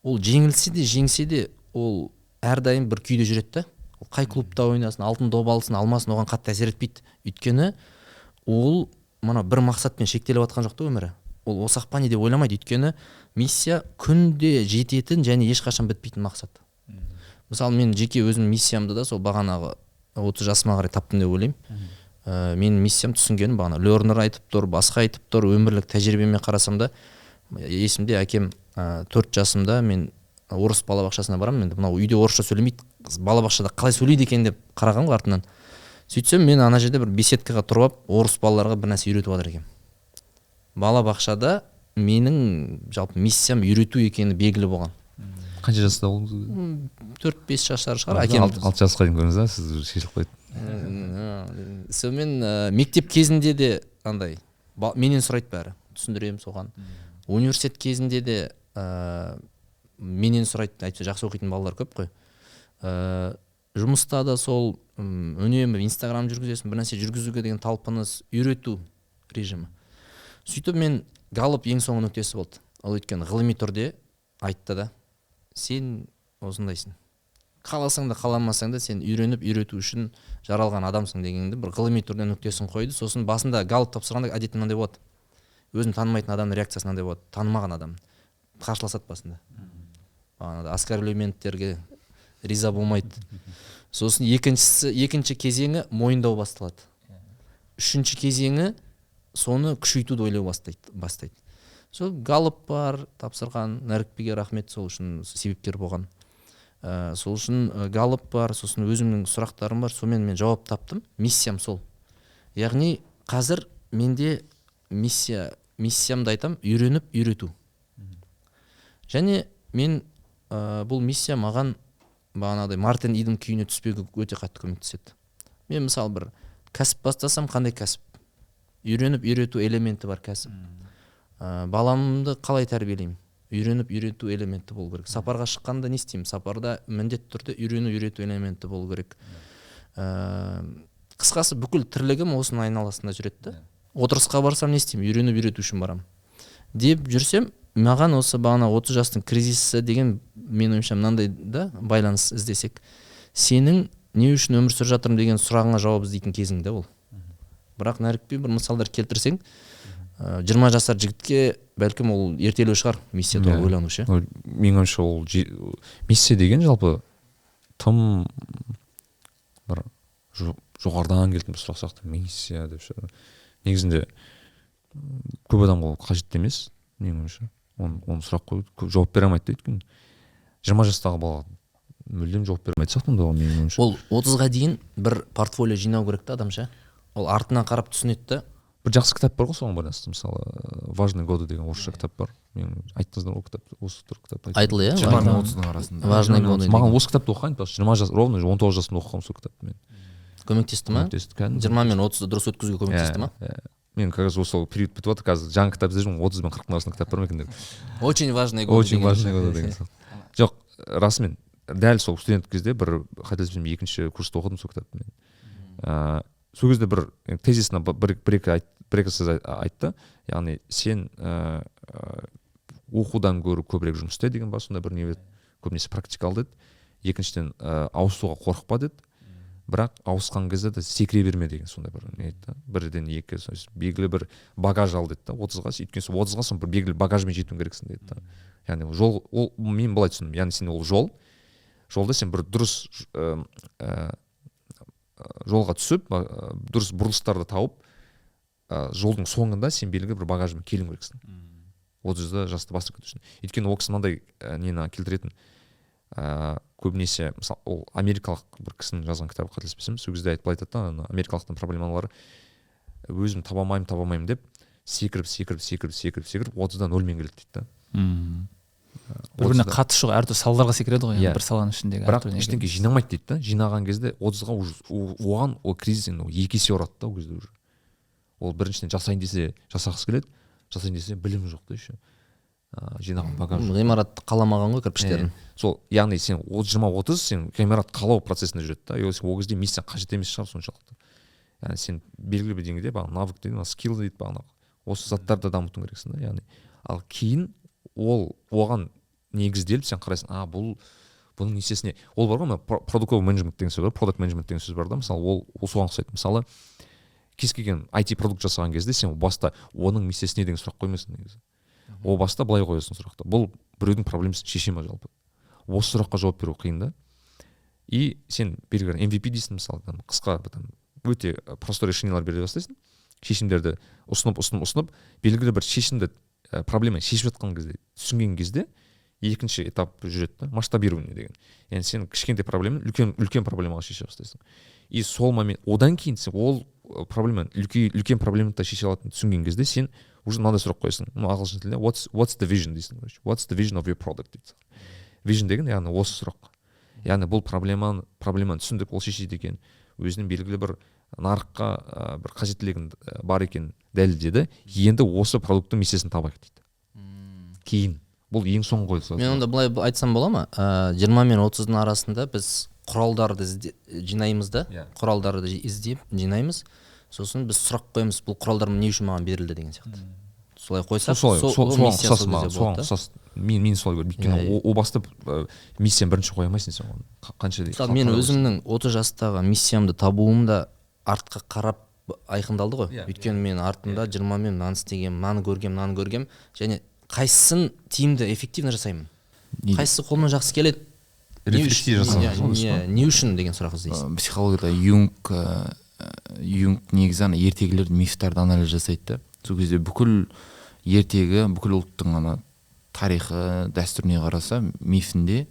Ол жеңілсе де, жеңсе де, ол әрдайым бір күйде жүреді да. Ол қай клубта ойнасын, алтын доп алсын, алмасын, оған қатты әсер етпейді. Өйткені ол мына бір мақсатпен шектеліп жатқан жоқ та өмірі. Ол осақ па не деп ойламайды, өйткені миссия күнде жететін және ешқашан бітпейтін мақсат. Мысалы, мен жеке өзім миссиямды да сол бағанағы 30 жасыма қарай таптым деп ойлаймын. Менің миссиям түсінгенім бағана Лернер айтып тұр, басқа айтып тұр, өмірлік тәжірибеме қарасам да, есімде әкем 4 жасымда мен орыс балабақшасына барамын, енді мынау үйде орысша сөйлемейді, балабақшада қалай сөйлейді екен деп қарағанмын ғой артынан. Сөйтсем мен ана жерде бір беседкаға тұрып алып орыс балаларға бір нәрсе үйретіп жатыр екенмін. Балабақшада менің жалпы миссиям үйрету екені белгілі болған. Қанша жаста болдыңыз? 4-5 жасар шығар. Әкем 6 жасқа дейін көрдіңіз да, сіз уже шешіліп қойды. Сонымен мектеп кезінде де андай менен сұрайды бәрі, түсіндіремін соған. Университет кезінде де менен сұрайды, әйтпесе жақсы оқитын балалар көп қой. Жұмыста да сол, үнемі Инстаграм жүргізесің, бір нәрсе жүргізуге деген талпыныс, үйрету режимі. Сөйтіп мен Галлоп ең соңғы нүктесі болды. Ол өйткені ғылыми түрде айтты да, сен осындайсың, қаласаң да қаламасаң да сен үйреніп үйрету үшін жаралған адамсың дегенді бір ғылыми түрде нүктесін қойды. Сосын басында Галлоп тапсырғанда әдетте мынандай болады, өзін танымайтын адамның реакциясы мынандай болады, танымаған адам қарсыласады басында, бағанағыдай оскорблементтерге риза болмайды. Сосын екінші кезеңі мойындау басталады. Үшінші кезеңі соны күшейтуді ойлау бастайды. Сол Галлоп бар тапсырған, Нәрікбиге рахмет, сол үшін себепкер болған. Сол үшін Галлоп бар, сосын өзімнің сұрақтарым бар, сонымен мен жауап таптым. Миссиям сол. Яғни қазір менде миссиямды айтам, үйреніп үйрету. Және мен бұл миссия маған бағанағыдай Мартин Иден күйіне түспеуге өте қатты көмектеседі. Мен мысалы бір кәсіп бастасам, қандай кәсіп? Үйреніп үйрету элементі бар кәсіп. Баламды қалай тәрбиелеймін? Үйреніп үйрету элементі болу керек. Сапарға шыққанда не істеймін? Сапарда міндетті түрде үйрену үйрету элементі болу керек. Қысқасы бүкіл тірлігім осының айналасында жүреді да. Отырысқа барсам не істеймін? Үйреніп үйрету үшін барамын деп жүрсем, маған осы бағана 30 жастың кризисі деген менің ойымша мынандай да байланыс іздесек, сенің не үшін өмір сүріп жатырмын деген сұрағыңа жауап іздейтін кезің да ол. Бірақ Нәрікби бір мысалдар келтірсең, 20 жасар жігітке бәлкім ол ертелеу шығар миссия туралы ойлану ше. Менің ойымша ол миссия деген жалпы тым бір жоғарыдан келетін бір сұрақ сияқты, миссия деп ше. Негізінде көп адамға ол қажетті емес, менің ойымша. Оны сұрақ қою, көп жауап бере алмайды да, өйткені 20 жастағы бала мүлдем жауап бере алмайтын сияқты онда, менің ойымша. Ол 30-ға дейін бір портфолио жинау керек та адам ше. Ол артынан қарап түсінеді да. Бір жақсы кітап бар ғой соған байланысты, мысалы, Важные годы деген орысша кітап бар. Мен айттыңыздар ол кітапты, осы тұр кітап айтты. Айтылды, иә? Жиырма мен отыздың арасында. Важные годы Маған деген. осы кітапты оқыған, просто 20 жас, ровно 19 жасымда оқығанмын сол кітапты мен. Көмектесті ма? Көмектесті, кәдімгі. 20 мен 30-ды дұрыс өткізуге көмектесті ма? Иә, иә. Мен как раз осы период бітіп жатыр, қазір жаңа кітап іздеп жүрмін, 30 бен 40-тың арасында кітап бар ма екен деп. Очень важные годы Очень деген. важные годы деген сияқты. Жоқ, расымен, дәл сол студент кезде бір, қателеспесем, екінші курста оқыдым сол кітапты мен. Сол кезде бір тезисіне бір екі айт, бір екі сөз айтты. Яғни сен оқудан гөрі көбірек жұмыс істе деген бар, сондай бір не еді. Көбінесе практикал деді. Екіншіден, ауысуға қорықпа деді. Бірақ ауысқан кезде де секіре берме деген сондай бір не айтты. Бірден екі, то есть белгілі бір багаж ал деді да, 30-ға, өйткені сен 30-ға соң бір белгілі багажбен жетуің керексің деді да. Яғни ол жол, ол мен былай түсіндім, яғни сен ол жолда сен бір дұрыс Жолға түсіп, дұрыс бұрылыстарды тауып, жолдың соңында сен белгілі бір багажмен келуің керексің 30 жасты бастырып кету үшін. Өйткені ол кісі мынандай нені келтіретін, көбінесе, мысалы, ол америкалық бір кісінің жазған кітабы, қателеспесем. Сол кезде айтып, былай айтады да: ана америкалықтың проблемалары өзім таба алмаймын, таба алмаймын деп секіріп, секіріп, секіріп, секіріп, секіріп, 30-да нөлмен келеді дейді да. Бір біріне 30-да. Қатысы жоқ әртүрлі салаларға секіреді ғой. Иә. Бір саланың ішіндегі Бірақ әртүрлі неге. Ештеңке жинамайды дейді да. Жинаған кезде 30-ға уже оған ол кризис енді екі есе ұрады да. Ол кезде уже ол, біріншіден, жасайын десе жасағысы келеді, жасайын десе білімі жоқ та, еще жинаған багаж жоқ. Ғимаратты қаламаған ғой кірпіштерін. Сол, яғни сен 20-30, сен ғимарат қалау процесінде жүреді да. И ол сен ол кезде миссия қажет емес шығар соншалықты. Яғни сен белгілі бір деңгейде бағана навык дейді, скилл дейді, бағанағы осы заттарды дамытуың керексің да. Яғни ал кейін ол оған негізделіп сен қарайсың: а бұл, бұның несесіне ол бар ғой, мына продуктовый менеджмент деген сөз бар, продукт менеджмент деген сөз бар да. Мысалы, ол соған ұқсайды. Мысалы, кез келген IT продукт жасаған кезде сен баста оның миссиясы не деген сұрақ қоймайсың негізі. О баста былай қоясың сұрақты: бұл біреудің проблемасын шеше ма жалпы? Осы сұраққа жауап беру қиын да. И сен белгілі бір MVP дейсің, мысалы, там, қысқа бір там өте простой решениялар бере бастайсың, шешімдерді ұсынып, ұсынып, ұсынып, белгілі бір шешімді, проблеманы шешіп жатқан кезде, түсінген кезде екінші этап жүреді да, масштабирование деген. Яғни сен кішкентай проблеманы үлкен үлкен проблемаға шеше бастайсың. И сол момент, одан кейін сен ол проблеманы үлкен проблеманы да шеше алатынын түсінген кезде сен уже мынандай сұрақ қоясың. Ну, ағылшын тілінде what's the vision дейсің, короче, what's the vision of your product дейді. Vision деген, яғни осы сұрақ. Яғни бұл проблеманы түсіндік, ол шешеді екен, өзінің белгілі бір нарыққа бір қажеттілігін бар екенін дәлелдеді. Енді осы продукттың миссиясын табайық дейді кейін. Бұл ең соңғы қойылса. Мен онда былай айтсам бола ма? 20 мен 30-дың арасында біз құралдарды жинаймыз да. Иә. Құралдарды іздеп жинаймыз, сосын біз сұрақ қоямыз: бұл құралдар не үшін маған берілді деген сияқты. Солай қойсақ, солай, сол соған миссия ұқсас сол маған кезде соған болады да. ұқсас. Мен солай көремін, өйткені Иә, иә. о баста миссияны бірінші қоя алмайсың сен оны. Қанша Мысалы, мен қалай. өзімнің 30 жастағы миссиямды табуым да артқа қарап айқындалды ғой. Өйткені мен артымда 20-мен мынаны істегенмін, мынаны көргем, мынаны көргем және қайсысын тиімді, эффективно жасаймын, қайсысы қолымнан жақсы келеді, не Рефлексия үшін- жасаған иә, сол дұрыс па? не үшін деген сұрақ іздейсің. Психологияда Юнг негізі ана ертегілерді, мифтарды анализ жасайды да. Сол кезде бүкіл ертегі, бүкіл ұлттың ана тарихы, дәстүріне қараса, мифінде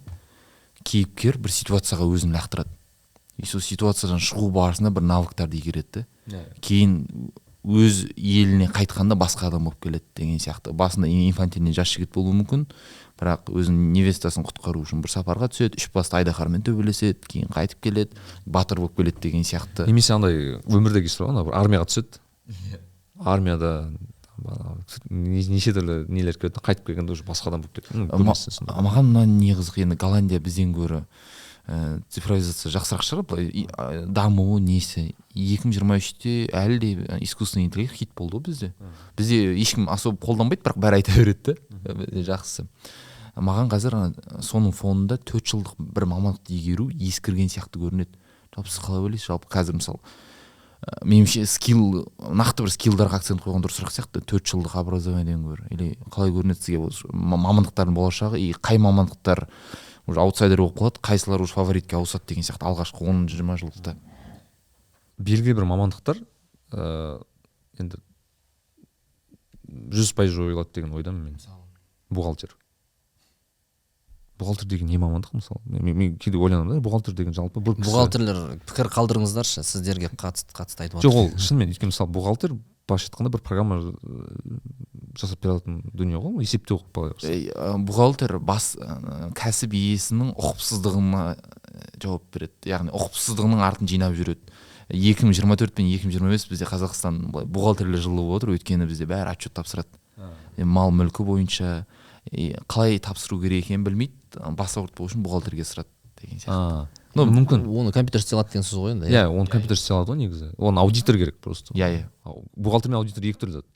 кейіпкер бір ситуацияға өзін лақтырады и сол ситуациядан шығу барысында бір навыктарды игереді да. Кейін өз еліне қайтқанда басқа адам болып келеді деген сияқты. Басында инфантильный жас жігіт болуы мүмкін, бірақ өзінің невестасын құтқару үшін бір сапарға түседі, үш басты айдаһармен төбелеседі, кейін қайтып келеді, батыр болып келеді деген сияқты. Немесе андай өмірдегі история ғой, ана бір армияға түседі, армияда ана неше түрлі нелер келеді, қайтып келгенде уже басқа адам болып кетеді. Ну, көбінесе сондай. Маған мына не қызық: енді Голландия бізден гөрі цифровизация жақсырақ шығар былай, дамуы несі. 2023-те әлі де искусственный интеллект хит болды ғой бізде. Бізде ешкім особо қолданбайды, бірақ бәрі айта береді да, бізде жақсысы. Маған қазір ана соның фонында 4 жылдық бір мамандықты игеру ескірген сияқты көрінеді. Жалпы сіз қалай ойлайсыз? Жалпы қазір, мысалы, меніңше, скилл, нақты бір скиллдарға акцент қойған дұрысырақ сияқты 4 жылдық образованиеден гөрі. Или қалай көрінеді сізге бұл мамандықтардың болашағы и қай мамандықтар уже аутсайдер болып қалады, қайсылар уже фаворитке ауысады деген сияқты алғашқы 10-20 жылдықта? Белгілі бір мамандықтар енді 100% жойылады деген ойдамын мен. Бухгалтер. Бухгалтер деген не мамандық, мысалы? Мен кейде ойланамын да, бухгалтер деген жалпы бір кісі. Бухгалтерлер, пікір қалдырыңыздаршы, сіздерге қатысты айтып Жоқ, ол шынымен, өйткені, мысалы, бухгалтер былайша айтқанда бір программа жасап бере алатын дүние ғой, есептеу ғой былай қарасаң. Бухгалтер бас кәсіп иесінің ұқыпсыздығына жауап береді, яғни ұқыпсыздығының артын жинап жүреді. 2024 пен 2025 бізде Қазақстан былай бухгалтерлер жылы болып отыр, өйткені бізде бәрі отчет тапсырады. Мал мүлкі бойынша и қалай тапсыру керек екенін білмейді, бас ауыртпау үшін бухгалтерге сұрады деген сияқты. Ну, мүмкін. Оны компьютер істей алады деген сөз ғой енді. Иә, оны компьютер істей алады ғой негізі, оны аудитор керек просто. иә иә Бухгалтер мен аудитор екі түрлі зат.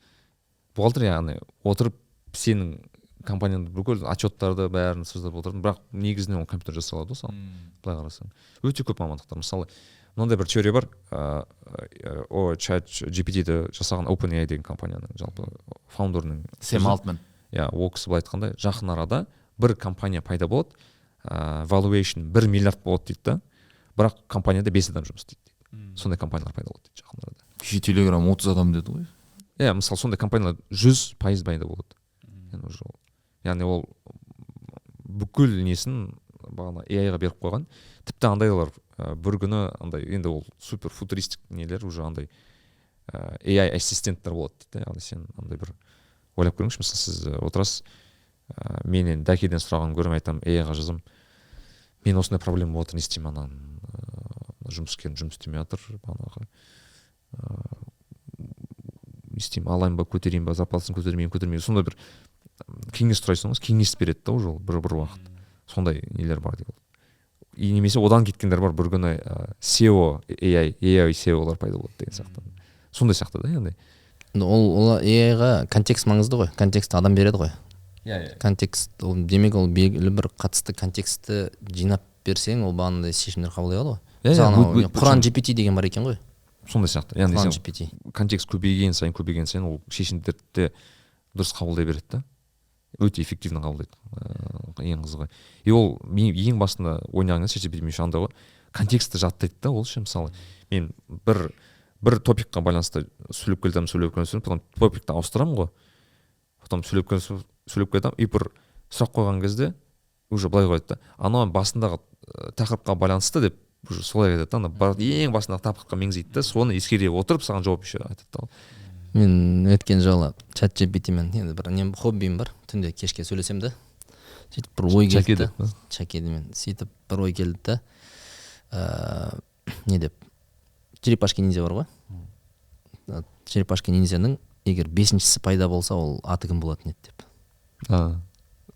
Бухгалтер, яғни отырып сенің компанияңды, бүкіл отчеттарды, бәрін создап отыратын, бірақ негізінен ол компьютер жасай алады ғой саған. Былай қарасаң, өте көп мамандықтар. Мысалы, мынандай бір теория бар, о чат GPT-ді жасаған OpenAI деген компанияның жалпы фаундерінің Сэм сөзі. Алтман. Иә, ол кісі былай айтқанда, жақын арада бір компания пайда болады, valuation 1 миллиард болады дейді да, бірақ компанияда бес адам жұмыс істейді дейді. Сондай компаниялар пайда болады дейді жақын арада. Кеше Телеграм 30 адам деді ғой. Иә, мысалы, сондай компаниялар 100% пайда болады. Яғни уже яғни ол бүкіл несін бағана AI-ға беріп қойған. Тіпті андайлар бір күні андай, енді ол супер футуристик нелер, уже андай AI ассистенттер болады дейді да. Яғни сен андай бір ойлап көріңізші, мысалы, сіз отырасыз, мен енді дәкеден сұраған көремін, айтамын, AI-ға жазамын: мен осындай проблема болып жатыр, не істеймін, ананың жұмыскерім жұмыс істемей жатыр бағанағы, не істеймін, алайын ба, көтерейін ба, зарплатасын көтермеймін, көтермеймін, сондай бір кеңес сұрайсың ғой, кеңес береді да уже ол бір уақыт. Сондай нелер бар дейді. И немесе одан кеткендер бар, бір күні SEO AI SEO-лар пайда болады деген сияқты, сондай сияқты да яғни. Ол AI-ға контекст маңызды ғой, контекст адам береді ғой. Иә, иә. Контекст ол, демек, ол белгілі бір қатысты контекстті жинап берсең, ол бағанағыдай шешімдер қабылдай алады ғой. Иә, Мысалы, анау Құран GPT деген бар екен ғой. Сондай сияқты, яғни Құран сен GPT. контекст көбейген сайын, көбейген сайын ол шешімдерді де дұрыс қабылдай береді да, өте эффективно қабылдайды. Ең қызығы, и ол ең басында ойнаған кезде ChatGPT еще андай ғой, контекстті жаттайды да ол ше. Мысалы, мен бір топикқа байланысты сөйлеп келе, сөйлеп келе, потом топикті ауыстырамын ғой, потом сөйлеп келе, сөйлеп кетемін, и бір сұрақ қойған кезде уже былай қояды да: анау басындағы тақырыпқа байланысты деп уже солай айтады да. Ана ең басындағы тақырыпқа меңзейді да, соны ескере отырып саған жауап еще айтады да. Мен өткен жолы чат GPT-мен, енді бір нем, хоббиім бар, түнде кешке сөйлесемін да, сөйтіп бір ой келді да. Деп па? Чакедімен. Сөйтіп бір ой келді да, не деп, Черепашки ниндзя бар ғой. Черепашки ниндзяның егер бесіншісі пайда болса, ол аты кім болатын еді деп. А,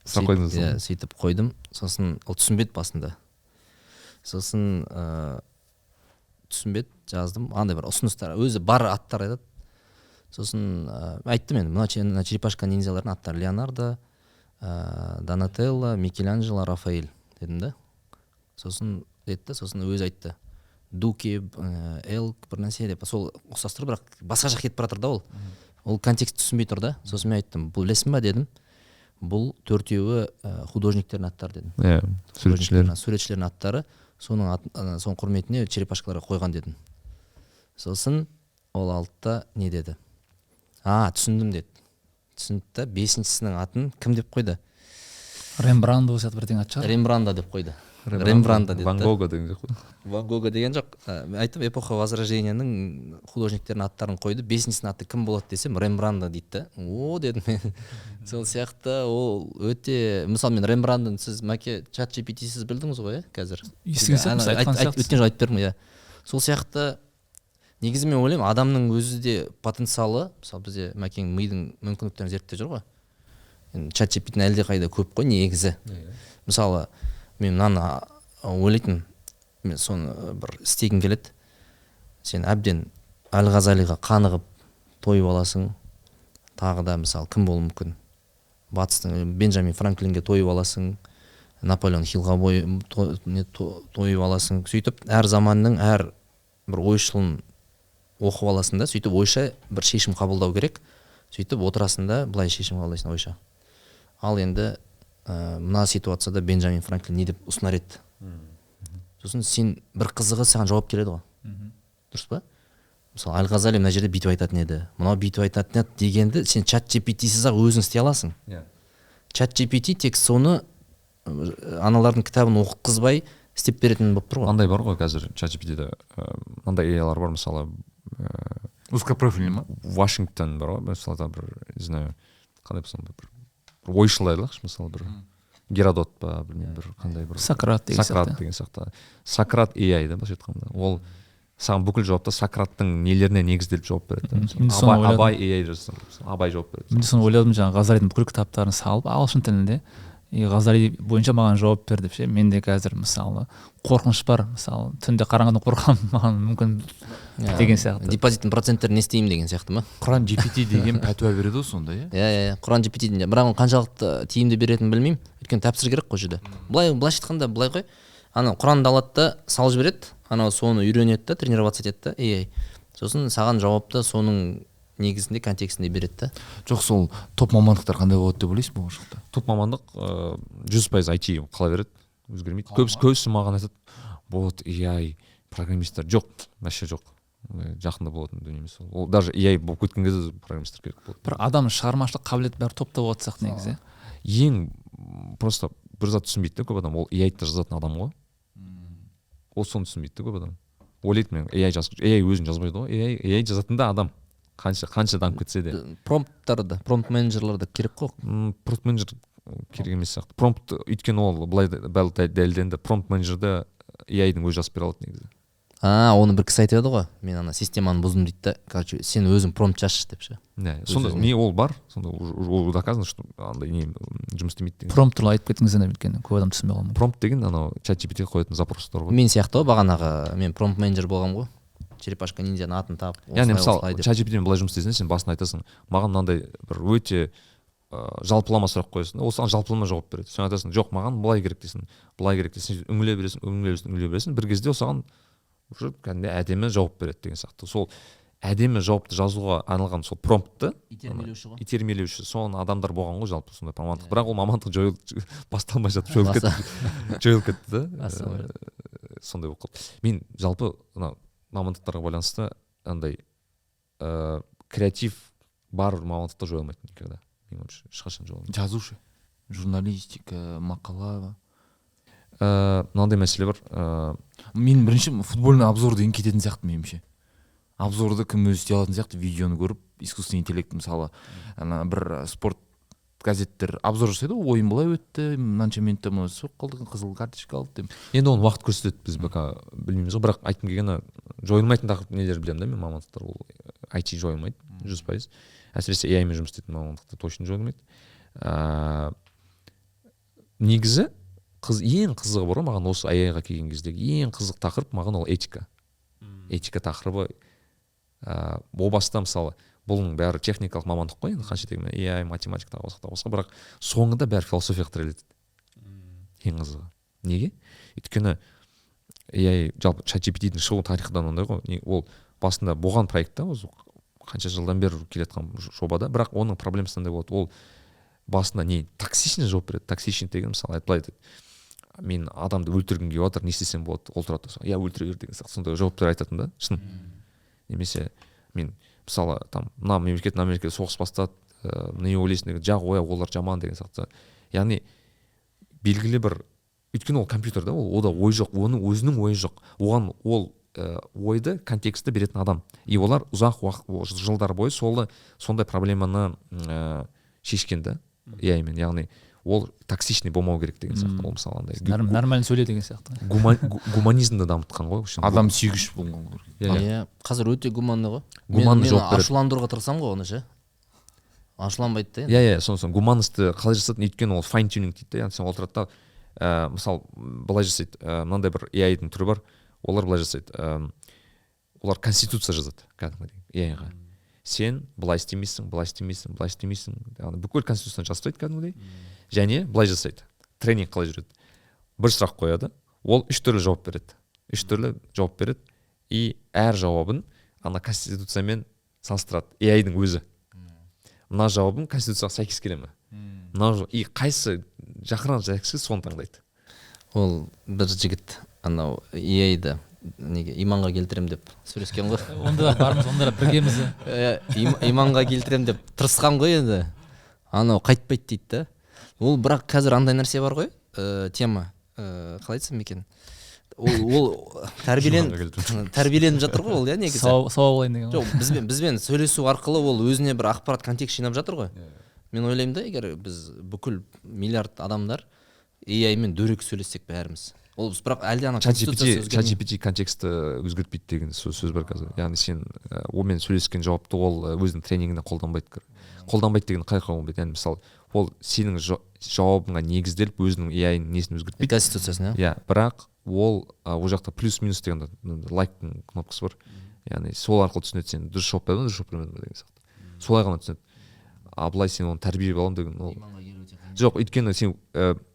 сұрақ қойдыңыз? Иә, сөйтіп қойдым. Сосын ол түсінбеді басында. Сосын түсінбеді, жаздым андай бір ұсыныстар, өзі бар аттар айтады. Сосын айттым енді: мына черепашка ниндзялардың аттары Леонардо, Донателло, Микеланджело, Рафаэль дедім да. Сосын деді да, сосын өзі айтты: Дуки, Элк, бір нәрсе деп, сол ұқсас тұр, бірақ басқа жаққа кетіп бара жатыр да. Ол контекст түсінбей тұр да. Сосын мен айттым: бұл білесің ба, дедім, бұл төртеуі художниктердің аттары, дедім. Иә, суретшілер. Суретшілердің аттары, соның соның құрметіне черепашкаларға қойған, дедім. Сосын ол алды да, не деді: а, түсіндім, деді. Түсінді да, бесіншісінің атын кім деп қойды? Рембрандо сияқты бірдеңе ат шығар. Рембранда деп қойды, Рембранда деді Ван да. Гога деген жоқ қой? Ван Гога деген жоқ. Мен айттым, эпоха Возрождениенің художниктерінің аттарын қойды, бесіншісінің аты кім болады десем, Рембранда дейді да. О, дедім мен. Сол сияқты ол өте, мысалы, мен Рембрандын, сіз, Мәке, чат GPT-сіз білдіңіз ғой, иә, қазір? Естіген сияқтымыз, айтқан сияқтысыз. Өткен жолы айтып бердім, иә. Сол сияқты негізі мен ойлаймын, адамның өзі де потенциалы, мысалы, бізде Мәкең мидың мүмкіндіктерін зерттеп жүр ғой, енді чат GPT әлдеқайда көп қой негізі. Мысалы, мен мынаны ойлайтынмын, мен соны бір істегім келеді: сен әбден Әл Ғазалиға қанығып, тойып аласың, тағы да, мысалы, кім болуы мүмкін, батыстың Бенджамин Франклинге тойып аласың, Наполеон Хиллға не, тойып аласың, сөйтіп әр заманның әр бір ойшылын оқып аласың да, сөйтіп ойша бір шешім қабылдау керек. Сөйтіп отырасың да, былай шешім қабылдайсың ойша: ал енді мына ситуацияда Бенджамин Франклин не деп ұсынар еді? Сосын сен, бір қызығы, саған жауап келеді ғой, дұрыс па? Мысалы, Әл Ғазали мына жерде бүйтіп айтатын еді, мынау бүйтіп айтатын еді дегенді сен чат GPT-сіз ақ өзің істей аласың. Чат GPT тек соны аналардың кітабын оқытқызбай істеп беретін болып тұр ғой. Андай бар ғой қазір чат GPT-де, мынандай AI-лар бар, мысалы, Узкопрофильный ма? Вашингтон бар ғой, мысалы, там бір, не знаю, қандай, мысалы, бір ойшыл айтайықшы, мысалы, бір Геродот па, білмеймін, бір қандай бір Сократ деген Сократ сияқты. деген сияқты. Сократ AI да, былайша айтқанда, ол саған бүкіл жауапты Сократтың нелеріне негізделіп жауап береді да. Мен соны Абай, ойладым. Абай AI жазсаң, мысалы, Абай жауап береді. Мен де соны ойладым, жаңағы Ғазалидің бүкіл кітаптарын салып ағылшын тілінде, и Ғазали бойынша маған жауап бер деп ше. Менде қазір, мысалы, қорқыныш бар, мысалы, түнде қараңғыдан қорқамын, маған мүмкін деген сияқты. Депозиттің проценттерін не істеймін деген сияқты ма? Құран GPT деген пәтуа береді ғой сонда, иә? Иә, Құран GPT, бірақ оны қаншалықты тиімді беретінін білмеймін, өйткені тәпсір керек қой ол жерде. Былай, былайша айтқанда, былай ғой: анау Құранды алады да, салып жібереді, анау соны үйренеді да, тренироваться етеді да AI, сосын саған жауапты соның негізінде, контекстінде береді да. Жоқ, сол топ мамандықтар қандай болады деп ойлайсың болашақта? Топ мамандық 100% IT қала береді, өзгермейді. Көбісі маған айтады: вот AI Программисттер жоқ, вообще жоқ. Жақында болатын дүние емес ол. Ол даже AI болып кеткен кезде программисттер керек болады. Бір адам шығармашылық қабілеті бәрі топта болатын сияқты негізі. Ең просто бір зат түсінбейді да көп адам, ол AI-ды жазатын адам ғой. Ол соны түсінбейді да көп адам. Ойлайды, мен AI жаз, AI өзін жазбайды ғой, AI жазатын да адам. Қанша дамып кетсе де. Промпттар да, промпт менеджерлер да керек қой. Промпт менеджер керек емес сияқты. Промпт, өйткені ол былай дәлелденді, промпт менеджерді AI-дың өзі жазып бере алады негізі. А, оны бір кісі айтып еді ғой, мен ана системаны бұздым дейді да, короче, сен өзің промпт жазшы деп ше. Иә, сонда Өз-өзіне. Не, ол бар, сонда ол доказано, что андай не жұмыс істемейді деген. Промпт туралы айтып кетіңіз енді, өйткені көп адам түсінбей қалуы мүмкін. Промпт деген анау чат GPT қоятын запростар ғой. Мен сияқты ғой, бағанағы мен промпт менеджер болғанмын ғой, черепашка ниндзяның атын тауып, яғни осылай, мысалы, осылай деп. Чат GPT мен былай жұмыс істейсің, сен басында айтасың, маған мынандай бір өте жалпылама сұрақ қоясың, ол саған жалпылама жауап береді. Сен айтасың, жоқ, маған былай керек дейсің, былай керек дейсің, үңіле бересің, үңіле бересің, үңіле бересің, бір кезде ол саған уже кәдімгідей әдемі жауап береді деген сияқты. Сол әдемі жауапты жазуға арналған сол промптты Итермелеуші ғой. Итермелеуші, соны адамдар болған ғой жалпы, сондай мамандық. Бірақ ол мамандық басталмай жатып жойылып кетті, жойылып кетті да. Басталмай. Сондай болып қалды. Мен жалпы мына мамандықтарға байланысты андай креатив бар мамандықтар жойылмайды никогда, менің ойымша, ешқашан жойылмайды. Жазушы, журналистика, мақала. Мынандай мәселе бар. Мен бірінші футбольный обзор деген кететін сияқты меніңше. Обзорды кім өзі істей алатын сияқты, видеоны көріп, искусственный интеллект, мысалы, ана бір спорт газеттер обзор жасайды ғой, ойын былай өтті, мынанша минутта мына соққы қалды, қызыл карточка алды деп. Енді оны уақыт көрсетеді, біз пока білмейміз ғой, бірақ айтқым келгені, жойылмайтын тақырып нелер білемін да мен, мамандықтар. Ол IT жойылмайды 100%, әсіресе AI мен жұмыс істейтін мамандықтар точно жойылмайды. Негізі ең қызығы бар ғой маған, осы AI-ға келген кездегі ең қызық тақырып маған ол этика, этика тақырыбы. О баста, мысалы, бұның бәрі техникалық мамандық қой енді, қанша дегенмен AI, математика, тағы басқа, тағы басқа, бірақ соңында бәрі философияға тіреледі. Ең қызығы неге? Өйткені AI, жалпы чат GPT-дің шығу тарихы да мынандай ғой, не, ол басында болған проект та, осы қанша жылдан бері келе жатқан жобада, бірақ оның проблемасы мынандай болады: ол басында не токсичный жауап береді. Токсичный деген, мысалы, былай айтады: мен адамды өлтіргім келіп жатыр, не істесем болады? Ол тұрады да, иә, өлтіре бер деген сияқты сондай жауаптар айтатын да, шын. Немесе мен, мысалы, там мына мемлекет мына мемлекет соғыс бастады, не ойлайсың деген, жақ, ой, олар жаман деген сияқты. Яғни белгілі бір, өйткені ол компьютер да, ол ода ой жоқ, оның өзінің ойы жоқ, оған ол ойды, контекстті беретін адам. И олар ұзақ уақыт, жылдар бойы сондай проблеманы шешкен да AI-мен, яғни ол токсичный болмау керек деген сияқты. Ол, мысалы, андай Нормально сөйле деген сияқты. Гуманизмді дамытқан ғой, в общем. Адам сүйгіш болған керек. Иә. Иә, қазір өте гуманный ғой. Гуманный Мен жауап береді. ашуландыруға тырысамын ғой оны ше, ашуланбайды да енді. Иә, соны гуманностьті қалай жасады? Өйткені ол fine tuning дейді да, яғни сен отырады да, мысалы, былай жасайды, мынандай бір AI-дың түрі бар, олар былай жасайды, олар конституция жазады кәдімгідей AI-ға: сен былай істемейсің, былай істемейсің, былай істемейсің, яғни бүкіл конституцияны жазып тастайды кәдімгідей. Және былай жасайды, тренинг қалай жүреді: бір сұрақ қояды, ол үш түрлі жауап береді, үш түрлі жауап береді, и әр жауабын ана конституциямен салыстырады AI-дың өзі: мына жауабым конституцияға сәйкес келе ме, мына, и қайсы жақынырақ сәйкес келсе, соны таңдайды. Ол бір жігіт анау AI-ді неге иманға келтірем деп сөйлескен ғой. Онда да бармыз, онда да біргеміз. Иә, иманға келтірем деп тырысқан ғой енді, анау қайтпайды дейді да ол. Бірақ қазір андай нәрсе бар ғой, тема, қалай айтсам екен, ол тәрбиеленіп жатыр ғой ол, иә, негізі. Сауап алайын деген ғой. Жоқ, бізбен сөйлесу арқылы ол өзіне бір ақпарат, контекст жинап жатыр ғой. Мен ойлаймын да, егер біз бүкіл миллиард адамдар AI мен дөрекі сөйлессек бәріміз, ол бірақ әлде ана чат GPT конституциясы чат өзгермей. GPT контекстті өзгертпейді деген сөз бар қазір. Яғни сен онымен сөйлескен жауапты ол өзінің тренингінде қолданбайды. Қолданбайды деген қалай қолданбайды? Яғни, мысалы, ол сенің жауабыңа негізделіп өзінің AI-ның несін өзгертпейді. Конституциясын, иә. Иә, бірақ ол ол жақта плюс минус деген лайктың кнопкасы бар, яғни сол арқылы түсінеді, сен дұрыс жауап бердің ба, дұрыс жауап бермедің ба деген сияқты, солай ғана түсінеді. А былай сен оны тәрбиелеп аламын деген ол жоқ, өйткені сен,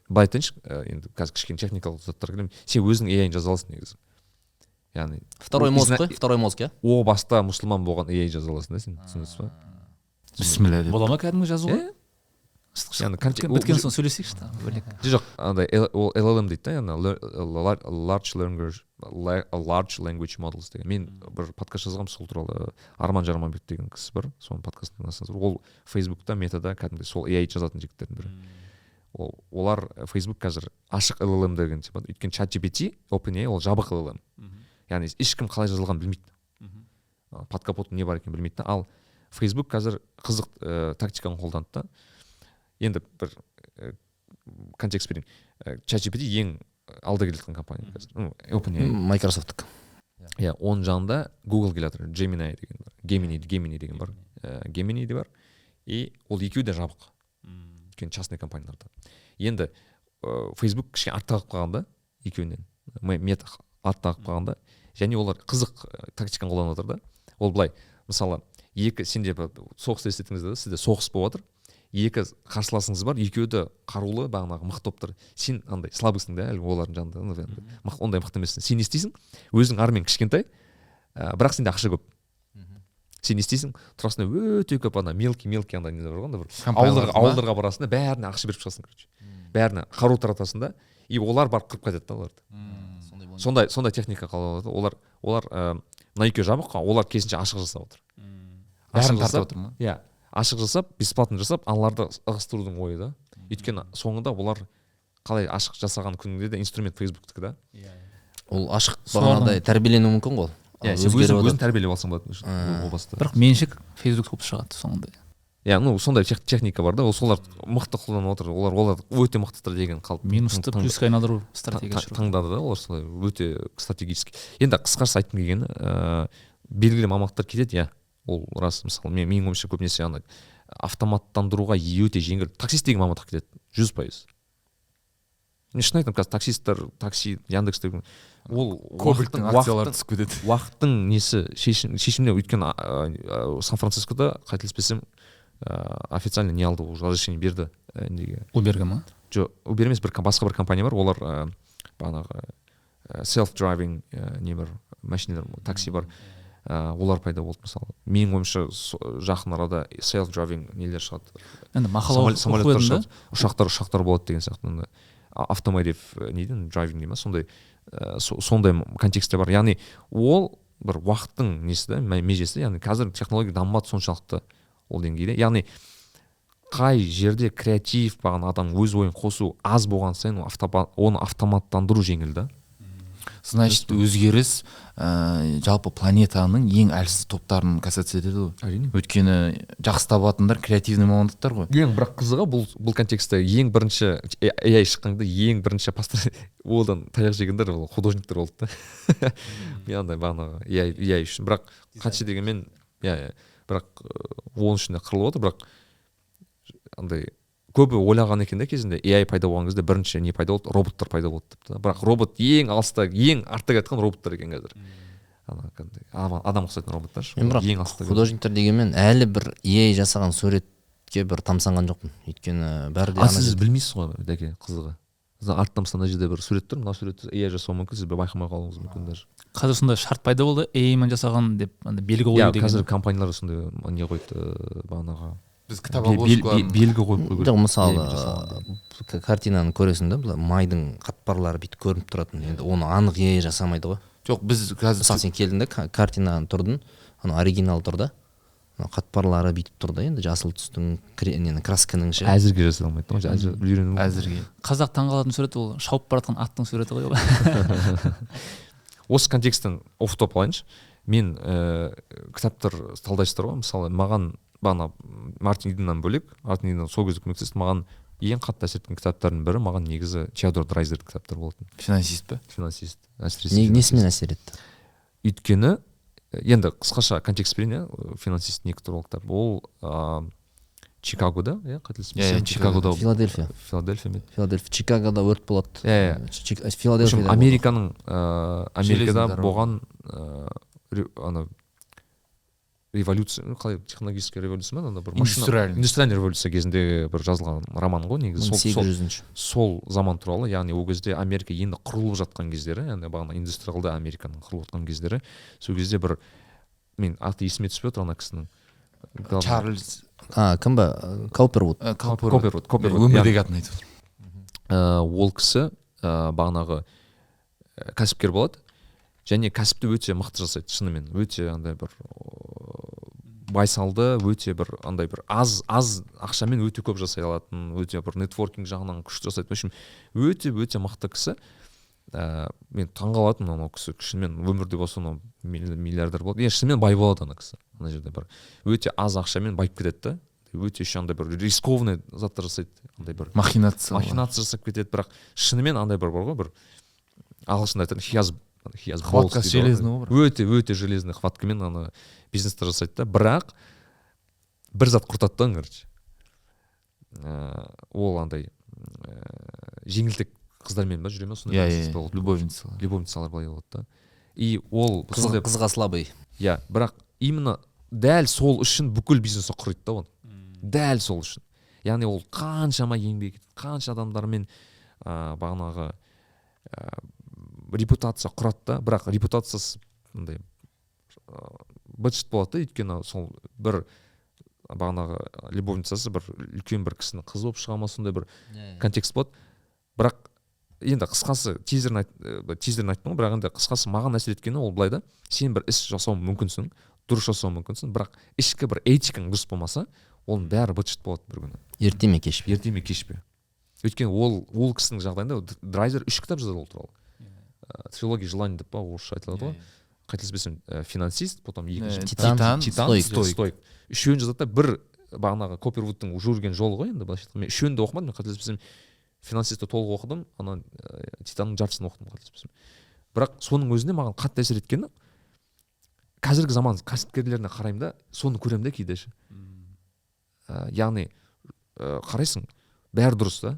былай айтайыншы, енді қазір кішкене техникалық заттарға кіремін, сен өзің AI-ны жаза аласың негізі, яғни Второй ол мозг қой, второй мозг, иә. О баста мұсылман болған AI жаза аласың да сен, түсінесіз ба? Бісміллә деп. Бола ма кәдімгі жазуға? Иә. Яғни Біткен соң сөйлесейікші та бөлек. Жоқ, андай ол LLM дейді да, яғни large language models деген. Мен бір подкаст жазғанмын сол туралы, Арман Жарманбек деген кісі бар, соның подкастын тыңдасаңыз. Ол Фейсбукта, Метада кәдімгідей сол AI жазатын жігіттердің бірі. Олар Facebook қазір ашық LLM деген типа, өйткені ChatGPT, OpenAI ол жабық LLM. Яғни ешкім қалай жазылғанын білмейді. Под капотом не бар екенін білмейді да. Ал Facebook қазір қызық тактиканы қолданды да. Енді бір контекст берейін. ChatGPT ең алда келе жатқан компания қазір. Ну, OpenAI. Microsoft-тікі. Иә, оның жанында Google келе жатыр. Gemini деген бар. Gemini деген бар. Gemini де бар. И ол екеуі де жабық. Өйткені частный компанияларда. Енді Facebook кішкене артта қалып қалған да екеуінен. Мета артта қалып қалған да. Және олар қызық тактиканы қолданып жатыр да. Ол былай, мысалы, екі сенде бір соғыс елестетіңіздер да, сізде соғыс болып жатыр. Екі қарсыласыңыз бар, екеуі де қарулы, бағанағы мықты болып тұр. Сен андай слабыйсың да, әлгі олардың жанында, ну, енді ондай мықты емессің. Сен не істейсің? Өзің армияң кішкентай, бірақ сенде ақша көп. Сен не істейсің? Тұрасың да, өте көп ана мелкий мелкий андай нелер бар ғой, андай бір Компаниялар ма? ауылдарға барасың да, бәріне ақша беріп шығасың, короче. Бәріне қару таратасың да, и олар барып қырып кетеді да оларды. Сондай техника қолданады. Олар мына екеуі жабық, олар керісінше ашық жасап отыр. Бәрін Ашық тартып жасап, отыр ма? Иә, ашық жасап, бесплатно жасап, аналарды ығыстырудың ойы да. Өйткені соңында олар қалай ашық жасаған күнінде де инструмент Фейсбуктікі да. Ол ашық Солардың- бағанағыдай тәрбиеленуі мүмкін ғой. Иә, сен Өзгеріп өзің отырады. тәрбиелеп алсаң болады о баста. Бірақ меншік Facebook болып шығады соңында. Иә, ну сондай техника бар да, ол солар мықты қолданып отыр. Олар өте мықты стратегияны қалып Минусты плюске айналдыру стратегиясы. таңдады да олар солай өте стратегический. Енді қысқаша айтқым келгені, белгілі мамандықтар кетеді, иә, ол рас. Мысалы, менің ойымша, көбінесе ана автоматтандыруға өте жеңіл. Таксист деген мамандық кетеді 100%. Мен шын айтамын, қазір таксисттер, такси, Яндекс деген ол Кобальттың акциялары түсіп кетеді. Уақыттың несі, шешіміне, өйткені, Сан-Францискода, қателеспесем, официально не алды, уже разрешение берді, неге? Uberге ма? Жоқ, Uber емес, бір басқа бір компания бар, олар бағанағы self driving не бар, машиналар, такси бар, олар пайда болды мысалы. Менің ойымша, жақын арада self driving нелер шығады. Енді мақала оқып Самолеттер едім да. шығады, ұшақтар болады деген сияқты. Андай automotive не дейді, driving дей ма, сондай, сондай контекстте бар. Яғни ол бір уақыттың несі да, межесі, яғни қазір технология дамымады соншалықты ол деңгейде. Яғни қай жерде креатив, бағана адам өз ойын қосу аз болған сайын, оны автоматтандыру жеңіл да. Значит, өзгеріс, жалпы планетаның ең әлсіз топтарын касаться етеді ғой. Әрине. Өйткені жақсы табатындар креативный мамандықтар ғой. Ең бірақ қызығы, бұл контекстте ең бірінші AI шыққанда ең бірінші одан таяқ жегендер ол художниктер болды да. Мен андай бағанағы AI үшін. Бірақ қанша дегенмен, иә, иә, бірақ, оның ішінде қырылып отыр, бірақ андай көбі ойлаған екен да, кезінде AI пайда болған кезде бірінші не пайда болды, роботтар пайда болды деп та. Бірақ робот ең алыста, ең артта келе жатқан роботтар екен қазір. Ана кәдімгідей адам ұқсайтын роботтар ше, Мен бірақ ең алыста келе художниктер дегенмен әлі бір AI жасаған суретке бір тамсанған жоқпын. Өйткені бәрі де А ана сіз жерде- білмейсіз ғой, дәке, қызығы. Сіз артта, мысалы, мына жерде бір сурет тұр, мына суретті AI жасауы мүмкін, сіз байқамай қалуыңыз мүмкін даже. Қазір сондай шарт пайда болды, AI мен жасаған деп андай белгі қою Иә, деген. қазір компаниялар сондай не қойды, бағанағы Біз кітап обложкаларын белгі қойып қою керек. Жоқ, мысалы, AI жасаған деп. Картинаны көресің да, былай майдың қатпарлары бүйтіп көрініп тұратын. Енді оны анық AI жасамайды ғой. Жоқ, біз қазір Мысалы, сен келдің да, картинаны тұрдың, ана оригинал тұр да, ана қатпарлары бүйтіп тұр да, енді жасыл түстің, нені, красканың ше. Әзірге жасай алмайды ғой, әзір үйрену. Әзірге. Қазақ таңғалатын сурет ол шауып бара жатқан аттың суреті ғой ол. Осы контексттен офф топ алайыншы. Мен, кітаптар талдайсыздар ғой, мысалы, маған бағана Мартин Иденнан бөлек, Мартин Иден сол кезде көмектесті, маған ең қатты әсер еткен кітаптардың бірі маған негізі Теодор Драйзердің кітаптары болатын. Финансист пе? Финансист, әсіресе финансист. Несімен әсер етті? Өйткені, енді қысқаша контекст берейін, иә, финансист не туралы кітап. Ол, Чикагода, иә, қателеспесем, Иә, Чикагода. Чикагода. Филадельфия. Филадельфия ме еді? Филадельфия, Чикагода өрт болады. Иә, иә. Филадельфияда В общем, болады. Америкада Железный болған, ана революция, ну, қалай, технологическая революция ма, ана бір машина Индустриальный. Индустриальный революция кезінде бір жазылған роман ғой негізі. Мың сегіз жүзінші. Сол заман туралы, яғни ол кезде Америка енді құрылып жатқан кездері, яғни бағана индустриалды Американың құрылып жатқан кездері. Сол кезде бір, мен аты есіме түспей отыр ана кісінің. Чарльз Кім ба? Каупервуд. Каупервуд. Өмірдегі атын айтып отырмын. Ол кісі бағанағы кәсіпкер болады және кәсіпті өте мықты жасайды, шынымен өте андай бір байсалды, өте бір андай бір аз ақшамен өте көп жасай алатын, өте бір нетворкинг жағынан күшті жасайтын, в общем өте өте мықты кісі. Мен таңғалатынмын, анау кісі шынымен өмірде болса анау миллиардер болады, шынымен бай болады ана кісі. Ана жерде бір өте аз ақшамен байып кетеді да, өте еще андай бір рискованный заттар жасайды, андай бір махинация жасап кетеді, бірақ шынымен андай бір бар ғой, бір ағылшында айтатын he has хватка железный ғой, өте өте железный хваткамен ана бизнесті жасайды да, бірақ бір зат құртады да, короче. Ол андай жеңілтек қыздармен ба жүре ме, сондай иә, любовницалар былай болады да. И ол қызға слабый. Иә, бірақ именно дәл сол үшін бүкіл бизнесі құриды да оны. Дәл сол үшін. Яғни ол қаншама еңбек етеді, қанша адамдармен бағанағы репутация құрады да, бірақ репутациясы мындай быт-шыт болады да, өйткені сол бір бағанағы любовницасы бір үлкен бір кісінің қызы болып шыға ма, сондай бір контекст болады. Бірақ енді қысқасы тизерін айттым ғой, бірақ енді қысқасы маған әсер еткені ол былай да: сен бір іс жасау мүмкінсің, дұрыс жасау мүмкінсің, бірақ ішкі бір этикаң дұрыс болмаса, оның бәрі быт-шыт болады бір күні. Ерте ме кеш пе? Ерте ме кеш пе? Өйткені ол кісінің жағдайында Драйзер 3 кітап жазады ол туралы. Трилогия желаний деп па орысша айтылады ғой. Қателеспесем, финансист, потом екінші Титан, Стоик. Үшеуін жазады да, бір бағанағы Каупервудтың жүрген жолы ғой енді былайша айтқанда. Мен үшеуін де оқымадым, мен қателеспесем финансистті толық оқыдым, ана Титанның жартысын оқыдым қателеспесем. Бірақ соның өзінде маған қатты әсер еткені, қазіргі заман кәсіпкерлеріне қараймын да, соны көремін да кейде ше. Яғни қарайсың, бәрі дұрыс та,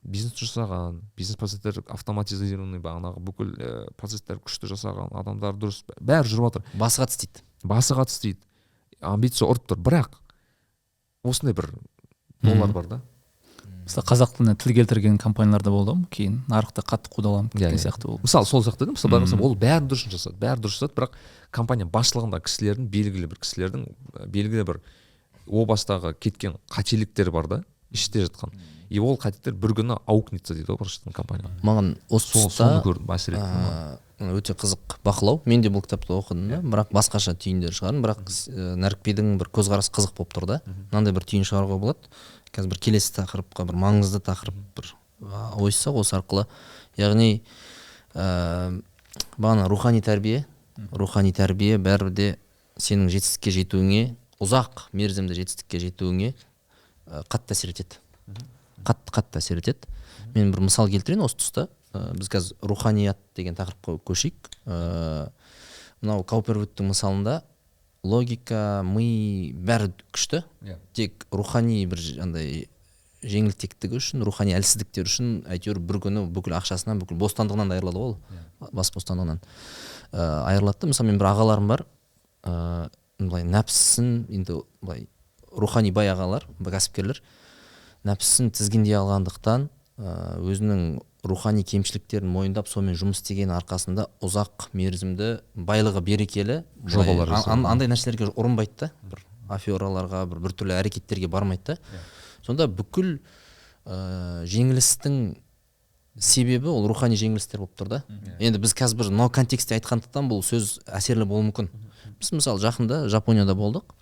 бизнес жасаған, бизнес процесстер автоматизированный, бағанағы бүкіл процесстер күшті жасаған, адамдар дұрыс, бәрі жүріп жатыр. Басы қатты істейді. Басы қатты істейді. Амбиция ұрып тұр, бірақ осындай бір доллар бар да. Мысалы, қазақ тіліне тіл келтірген компаниялар да болды ғой, кейін нарықта қатты қудаланып кеткен сияқты болды. Мысалы, сол сияқты да, мысалы, ол бәрін дұрыс жасады, бәрін дұрыс жасады, бірақ компания басшылығында кісілердің, белгілі бір кісілердің, белгілі бір о бастағы кеткен қателіктер бар да, іште жатқан. И ол қателіктер бір күні аукнется дейді ғой былайша компания. Маған осы тұста соны көрдім, әсер етті. Өте қызық бақылау. Мен де бұл кітапты оқыдым да, бірақ басқаша түйіндер шығардым. Бірақ Нәрікбидің бір көзқарасы қызық болып тұр да. Мынандай бір түйін шығаруға болады. Қазір бір келесі тақырыпқа, бір маңызды тақырып бір ойыссақ осы арқылы. Яғни бағана рухани тәрбие, рухани тәрбие бәрібір де сенің жетістікке жетуіңе, ұзақ мерзімді жетістікке жетуіңе қатты әсер етеді. Қатты әсер етеді. Мен бір мысал келтірейін осы тұста. Біз қазір руханият деген тақырыпқа көшейік. Мынау Каупервудтың мысалында логика, ми бәрі күшті. Тек рухани бір андай жеңілтектігі үшін, рухани әлсіздіктер үшін әйтеуір бір күні бүкіл ақшасынан, бүкіл бостандығынан да айырылады ғой ол. Бас бостандығынан айырылады. Мысалы, мен бір ағаларым бар, былай нәпсісін, енді былай рухани бай ағалар, кәсіпкерлер, нәпсісін тізгіндей алғандықтан өзінің рухани кемшіліктерін мойындап, сонымен жұмыс істеген арқасында ұзақ мерзімді байлығы берекелі жобалар андай нәрселерге ұрынбайды да, бір афераларға, бір түрлі әрекеттерге бармайды да. Сонда бүкіл жеңілістің себебі ол рухани жеңілістер болып тұр да. Енді біз қазір бір мынау контекстте айтқандықтан бұл сөз әсерлі болуы мүмкін. Біз мысалы жақында Жапонияда болдық.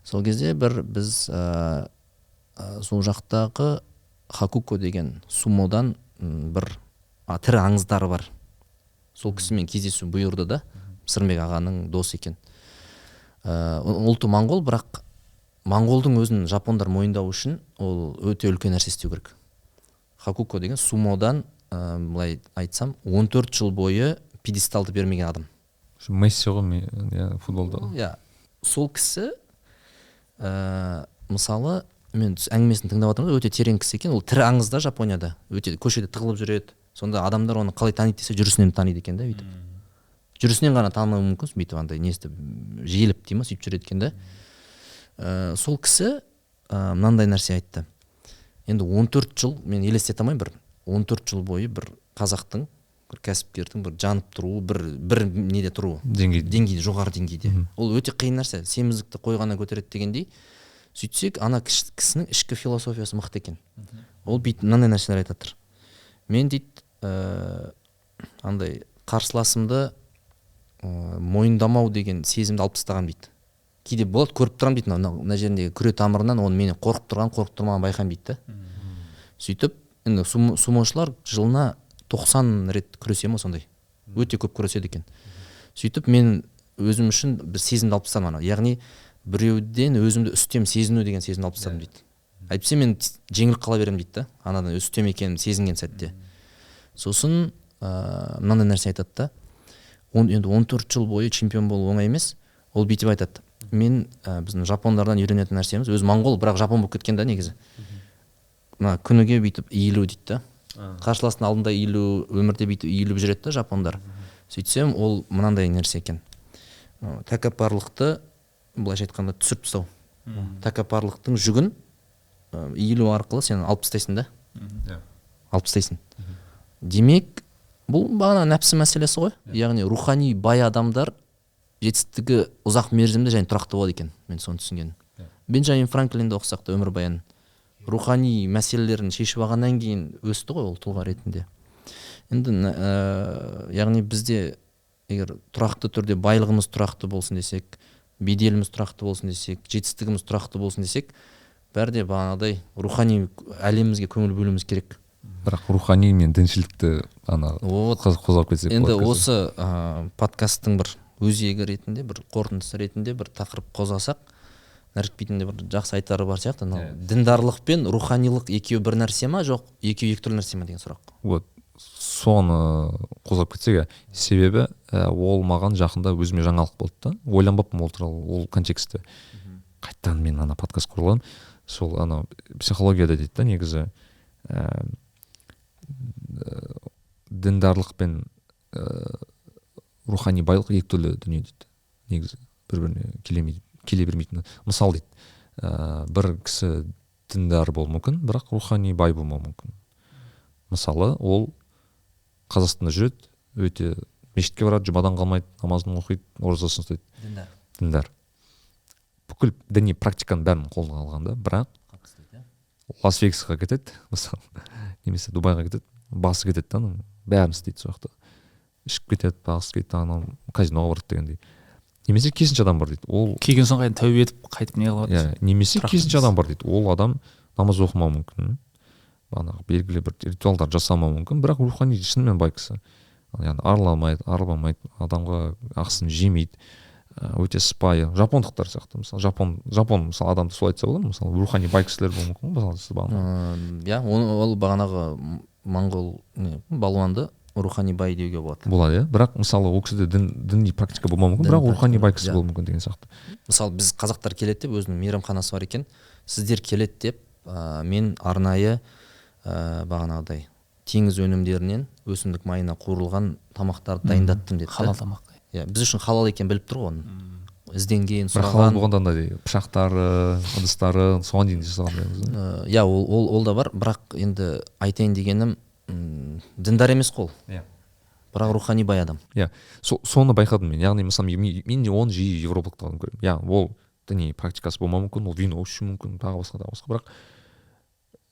Сол кезде бір біз сол жақтағы Хакуко деген сумодан бір тірі аңыздары бар. Сол кісімен кездесу бұйырды да, Сырымбек ағаның досы екен. Ұлты моңғол, бірақ моңғолдың өзін жапондар мойындау үшін ол өте үлкен нәрсе істеу керек. Хакуко деген сумодан, былай айтсам, 14 жыл бойы пьедесталды бермеген адам. Месси ғой, иә, футболда. Иә, сол кісі мысалы, мен әңгімесін тыңдап отырмын, өте терең кісі екен. Ол тірі аңыз да Жапонияда, өте көшеде тығылып жүреді. Сонда адамдар оны қалай таниды десе, жүрісінен таниды екен да, бүйтіп. Жүрісінен ғана тануы мүмкін, бүйтіп андай не істеп, желіп дей ма, сөйтіп жүреді екен да. Сол кісі мынандай нәрсе айтты. Енді 14 жыл, мен елестете алмаймын, бір 14 жыл бойы бір қазақтың, бір кәсіпкердің бір жанып тұруы, бір неде тұруы, деңгейде, жоғары деңгейде. Ол өте қиын нәрсе. Семіздікті қойғаннан көтереді дегендей. Сөйтсек, ана кісінің ішкі философиясы мықты екен. Ол бүйтіп мынандай нәрселер айтады. Мен дейді, андай қарсыласымды мойындамау деген сезімді алып тастағанмын дейді. Кейде болады, көріп тұрамын дейді, мына жеріндегі күре тамырынан оны мені қорқып тұрған, қорқып тұрмағанын байқаймын дейді да. Сөйтіп, енді сумошылар жылына 90 рет күресе ме сондай. Өте көп күреседі екен. Сөйтіп мен өзім үшін бір сезімді алып тастадым ана. Яғни біреуден өзімді үстем сезіну деген сезімді алып тастадым дейді. Әйтпесе мен жеңіліп қала беремін дейді да, анадан үстем екенін сезінген сәтте. Сосын мынандай нәрсе айтады да. Енді 14 жыл бойы чемпион болу оңай емес. Ол бүйтіп айтады. Мен біздің жапондардан үйренетін нәрсеміз, өзі моңғол, бірақ жапон болып кеткен да негізі. Мына күніге бүйтіп иілу дейді да. Қарсыластың алдында иілу, өмірде бүйтіп иіліп жүреді да жапондар. Сөйтсем, ол мынандай нәрсе екен. Тәкаппарлықты, былайша айтқанда, түсіріп тастау. Тәкаппарлықтың жүгін иілу арқылы сен алып тастайсың да. Алып тастайсың. Демек, бұл бағана нәпсі мәселесі ғой. Яғни рухани бай адамдар жетістігі ұзақ мерзімді және тұрақты болады екен. Мен соны түсінгенім. Бенджамин Франклинді оқысақ та өмірбаянын, рухани мәселелерін шешіп алғаннан кейін өсті ғой ол тұлға ретінде. Енді яғни бізде егер тұрақты түрде байлығымыз тұрақты болсын десек, беделіміз тұрақты болсын десек, жетістігіміз тұрақты болсын десек, бәрі де бағанағыдай рухани әлемімізге көңіл бөлуіміз керек. Бірақ рухани мен діншілдікті ана қозғап кетсек енді осы подкасттың бір өзегі ретінде, бір қорытындысы ретінде бір тақырып қозғасақ, Нәрікбидің де бір жақсы айтары бар сияқты. Анау діндарлық пен руханилық екеуі бір нәрсе ма, жоқ екеуі екі түрлі нәрсе ма деген сұрақ. Вот соны қозғап кетсек, себебі ол маған жақында өзіме жаңалық болды да, ойланбаппын ол туралы, ол контекстте. Қайтадан мен ана подкаст құрылған, сол ана психологияда дейді да негізі діндарлық пен рухани байлық екі түрлі дүние дейді. Негізі бір-біріне келе бермейтін. Мысал дейді, бір кісі діндар болуы мүмкін, бірақ рухани бай болмауы мүмкін. Мысалы, ол Қазақстанда жүреді, өте мешітке барады, жұмадан қалмайды, намазын оқиды, оразасын ұстайды. Діндар. Бүкіл діни практиканың бәрін қолына алған да, бірақ Лас-Вегасқа кетеді, мысалы, немесе Дубайға кетеді, басы кетеді да, бәрін істейді сол жақта. Ішіп кетеді, басы кетеді, анау казиноға барады дегендей. Немесе керісінше адам бар дейді. Ол келген соң қайтадан тәубе етіп қайтып не қылады? Иә, немесе керісінше адам бар дейді. Ол адам намаз оқымауы мүмкін, бағанағы белгілі бір ритуалдар жасамауы мүмкін, бірақ рухани шынымен бай кісі. Яғни арыла алмайды, адамға ақысын жемейді, өте сыпайы. Жапондықтар сияқты, мысалы, жапон мысалы адамды солай айтса болады, мысалы, рухани бай кісілер болуы мүмкін, мысалы, сіз бағана. Иә, ол бағанағы моңғол балуанды рухани бай деуге болады. Болады, иә. Бірақ мысалы ол кісіде діни практика болмауы мүмкін, бірақ рухани бай кісі болуы мүмкін деген сияқты. Мысалы, біз қазақтар келеді деп, өзінің мейрамханасы бар екен, сіздер келеді деп, мен арнайы бағанағыдай теңіз өнімдерінен өсімдік майына қуырылған тамақтарды дайындаттым деді. Халал тамақ. Иә, біз үшін халал екенін біліп тұр ғой оның. Ізденген, сұраған. Бірақ халал болғанда андай пышақтары, ыдыстары, соған дейін жасаған. Иә, ол да бар, бірақ енді айтайын дегенім, діндар емес қол. Иә. Бірақ рухани бай адам. Иә, соны байқадым мен. Яғни мысалы мен де оны жиі европалықтардан көремін. Иә, ол діни практикасы болмауы мүмкін, ол вино ішуі мүмкін, тағы басқа, тағы басқа. Бірақ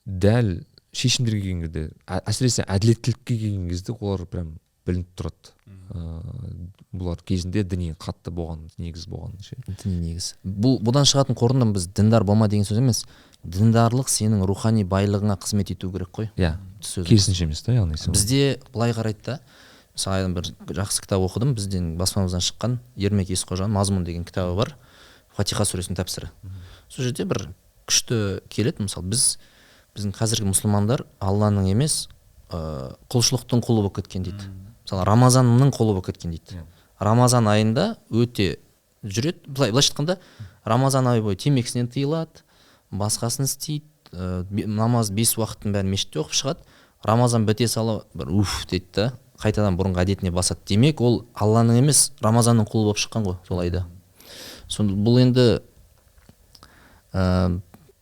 дәл шешімдерге келген кезде, әсіресе әділеттілікке келген кезде олар прям білініп тұрады. Бұлар кезінде діни қатты болған, негіз болған ше. Діни негіз. Бұдан шығатын қорытынды біз діндар болма деген сөз емес. Діндарлық сенің рухани байлығыңа қызмет ету керек қой. Иә. Керісінше емес та, яғни. Бізде былай қарайды да. Мысалы, бір жақсы кітап оқыдым, бізден баспамыздан шыққан Ермек Есқожаның Мазмұн деген кітабы бар. Фатиха сүресінің тәпсірі. Сол жерде бір күшті келеді, мысалы, біздің қазіргі мұсылмандар Алланың емес, құлшылықтың құлы болып кеткен дейді. Мысалы, Рамазанның құлы болып кеткен дейді. Рамазан айында өте жүреді, былайша айтқанда, Рамазан айы бойы темекісінен тыйылады, басқасын істейді, намаз 5 уақыттың бәрін мешітте оқып шығады. Рамазан біте сала бір уф дейді да, қайтадан бұрынғы әдетіне басады. Демек, ол Алланың емес, Рамазанның құлы болып шыққан ғой сол айда. Сонда бұл енді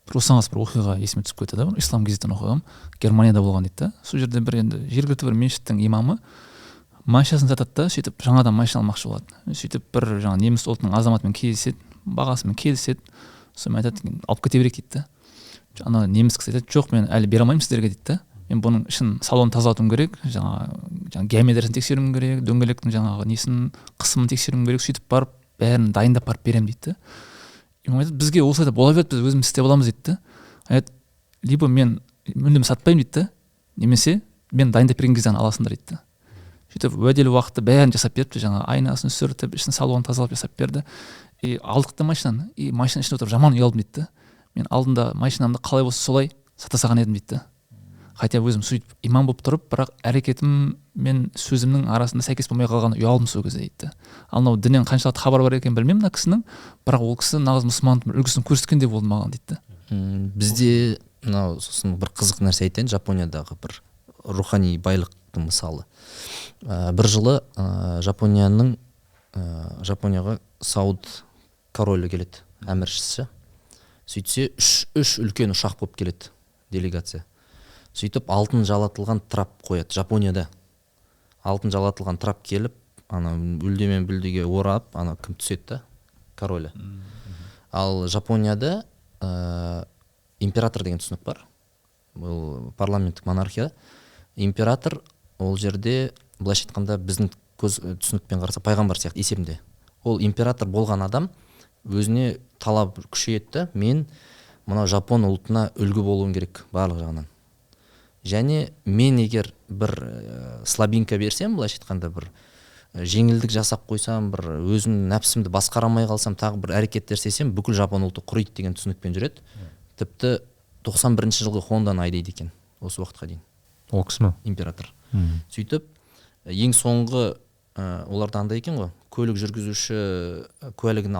бір осыған бір оқиға есіме түсіп кетті да, бір ислам газетінен оқығам, Германияда болған дейді да. Сол жерде бір енді жергілікті бір мешіттің имамы машинасын сатады да, сөйтіп жаңадан машина алмақшы болады. Сөйтіп бір жаңа неміс ұлтының азаматымен кездеседі, бағасымен келіседі. Сонымен айтады, алып кете берейік дейді да. Ана неміс кісі айтады, жоқ, мен әлі бере алмаймын сіздерге дейді да. Мен бұның ішін, салонын тазалатуым керек, жаңағы геометриясын тексеруім керек, дөңгелектің жаңағы несін, қысымын тексеруім керек, сөйтіп барып бәрін дайындап барып беремін дейді да. Имам айтады, бізге осылай да бола береді, біз өзіміз істеп аламыз дейді да. Айтады, либо мен мүлдем сатпаймын дейді да, немесе мен дайындап берген кезде ғана аласыңдар дейді да. Сөйтіп уәделі уақытта бәрін жасап беріпті, жаңағы айнасын сүртіп, ішін, салонын тазалап жасап берді. И алдық та машинаны, и машина ішінде отырып жаман ұялдым дейді да. Мен алдында машинамды қалай болса солай сата салған едім дейді да. Хотя өзім сөйтіп имам болып тұрып, бірақ әрекетім мен сөзімнің арасында сәйкес болмай қалғаны ұялдым сол кезде дейді да. Ал мынау діннен қаншалықты хабар бар екенін білмеймін мына кісінің, бірақ ол кісі нағыз мұсылмандың үлгісін көрсеткендей болды маған дейді да. Бізде мынау сосын бір қызық нәрсе айтайын, Жапониядағы бір рухани байлықтың мысалы. Бір жылы Жапонияға Сауд королі келеді, әміршісі. Сөйтсе үш үлкен ұшақ болып келеді делегация. Сөйтіп алтын жалатылған трап қояды Жапонияда. Алтын жалатылған трап келіп, ана бүлдемен бүлдеге орап, ана кім түседі да, королі. Ал Жапонияда император деген түсінік бар. Бұл парламенттік монархия. Император ол жерде, былайша айтқанда, біздің көз түсінікпен қараса, пайғамбар сияқты есебінде. Ол император болған адам өзіне талап күшейеді да, мен мынау жапон ұлтына үлгі болуым керек барлық жағынан. Және мен егер бір слабинка берсем, былайша айтқанда, бір жеңілдік жасап қойсам, бір өзім нәпсімді басқара алмай қалсам, тағы бір әрекеттер істесем, бүкіл жапон ұлты құриды деген түсінікпен жүреді. Тіпті 91 жылғы Хонданы айдайды екен осы уақытқа дейін. Ол кісі ме? Император. Сөйтіп ең соңғы оларда андай екен ғой, көлік жүргізуші куәлігін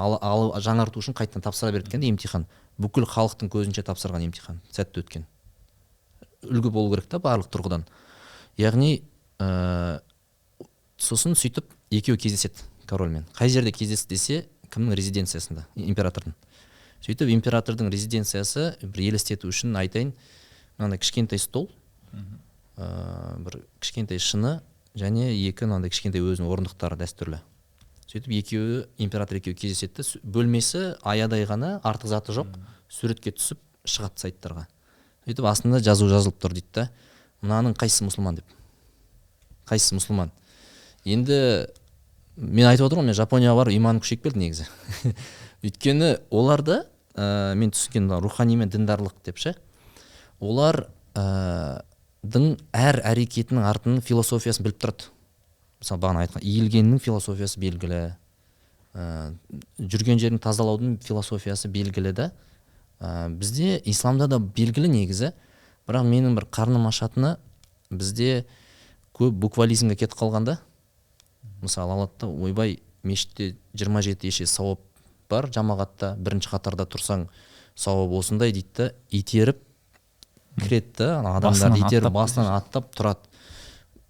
жаңарту үшін қайтадан тапсыра береді екен де емтихан. Бүкіл халықтың көзінше тапсырған емтихан, сәтті өткен. Үлгі болу керек та барлық тұрғыдан. Яғни сосын сөйтіп екеуі кездеседі корольмен. Қай жерде кездесті десе, кімнің резиденциясында? Императордың. Сөйтіп императордың резиденциясы, бір елестету үшін айтайын, мынандай кішкентай стол, бір кішкентай шыны және екі мынандай кішкентай өзінің орындықтары дәстүрлі. Сөйтіп екеуі, император екеуі кездеседі де, бөлмесі аядай ғана, артық заты жоқ, суретке түсіп шығады сайттарға. Сөйтіп астында жазу жазылып тұр дейді да, мынаның қайсысы мұсылман деп. Қайсысы мұсылман? Енді мен айтып отырмын, мен Жапонияға барып иманым күшейіп келді негізі. Өйткені оларда, мен түсінген рухани мен діндарлық деп ше, олар дың әр әрекетінің артының философиясын біліп тұрады. Мысалы, бағана айтқан, иілгеннің философиясы белгілі, жүрген жерін тазалаудың философиясы белгілі да. Бізде исламда да белгілі негізі, бірақ менің бір қарным ашатыны, бізде көп буквализмге кетіп қалғанда, мысалы алады да, ойбай, мешітте 27 есе сауап бар, жамағатта бірінші қатарда тұрсаң сауап осындай дейді да, итеріп кіреді да, ана адамдарды итеріп басынан аттап тұрады.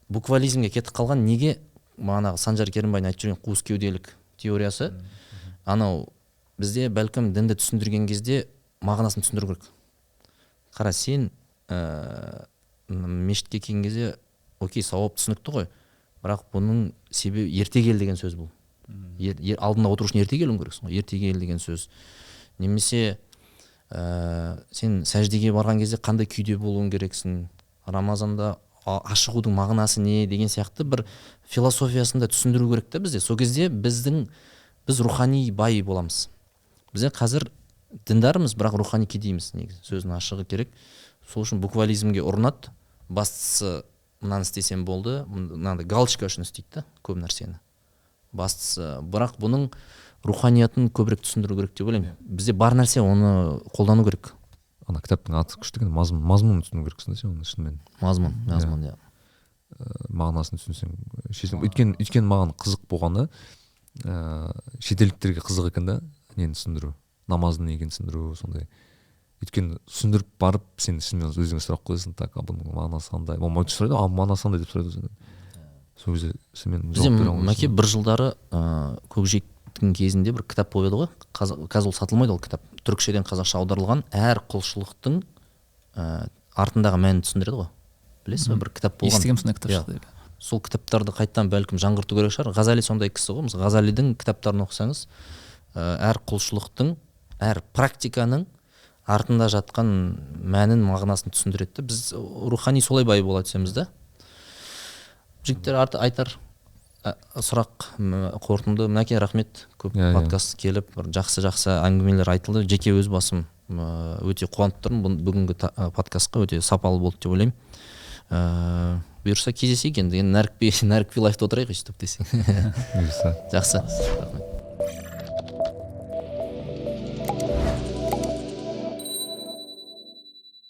Буквализмге кетіп қалған неге? Бағанағы Санжар Керімбайдың айтып жүрген қуыс кеуделік теориясы. Анау бізде бәлкім дінді түсіндірген кезде мағынасын түсіндіру керек. Қара, сен мешітке келген кезде, окей, сауап түсінікті ғой, бірақ бұның себебі ерте кел деген сөз бұл. Алдында отыру үшін ерте келуің керексің ғой, ерте кел деген сөз. Немесе сен сәждеге барған кезде қандай күйде болуың керексің, Рамазанда ашығудың мағынасы не деген сияқты бір философиясын да түсіндіру керек та бізде. Сол кезде біз рухани бай боламыз. Бізде қазір діндармыз, бірақ рухани кедейміз негізі, сөздің ашығы керек. Сол үшін буквализмге ұрынады. Бастысы мынаны істесем болды, мынандай галочка үшін істейді да көп нәрсені. Бастысы, бірақ бұның руханиятын көбірек түсіндіру керек деп ойлаймын. Бізде бар нәрсе, оны қолдану керек. Ана кітаптың аты күшті екен, мазмұнын түсіну керексің да сен оны шынымен. Мазмұн, иә. Мағынасын түсінсең, шешсең. Өйткені маған қызық болғаны, шетелдіктерге қызық екен да, нені түсіндіру, намаздың не екенін түсіндіру, сондай. Өйткені түсіндіріп барып, сен шынымен өзіңе сұрақ қоясың, так, а бұның мағынасы қандай? Болмайды сұрайды, а мағынасы қандай деп сұрайды өзіңнен. Сол кезде сен жауап бере алмайсың. Мәке, бір жылдары көкжиектің кезінде бір кітап болып еді ғой. Қазір ол сатылмайды ол кітап. Түркшеден қазақша аударылған әр құлшылықтың артындағы мәнін түсіндіреді ғой. Білесіз бе, бір кітап болған. Естігем сондай кітап шықты деп. Сол кітаптарды қайтадан бәлкім жаңғырту керек шығар. Ғазали сондай кісі ғой. Мысалы, Ғазалидің кітаптарын оқысаңыз, әр құлшылықтың Әр практиканың артында жатқан мәнін, мағынасын түсіндіреді де. Біз рухани солай бай бола түсеміз да. Жігіттер, айтар сұрақ, қорытынды. Мінекей, рахмет көп. Иә, иә. Подкаст келіп, бір жақсы жақсы әңгімелер айтылды. Жеке өз басым өте қуанып тұрмын. Бүгінгі подкастқа өте сапалы болды деп ойлаймын. Бұйырса, кездесейік енді. Енді Нәрікби лайфта отырайық өйстіп десең. Бұйырса. Жақсы, рахмет.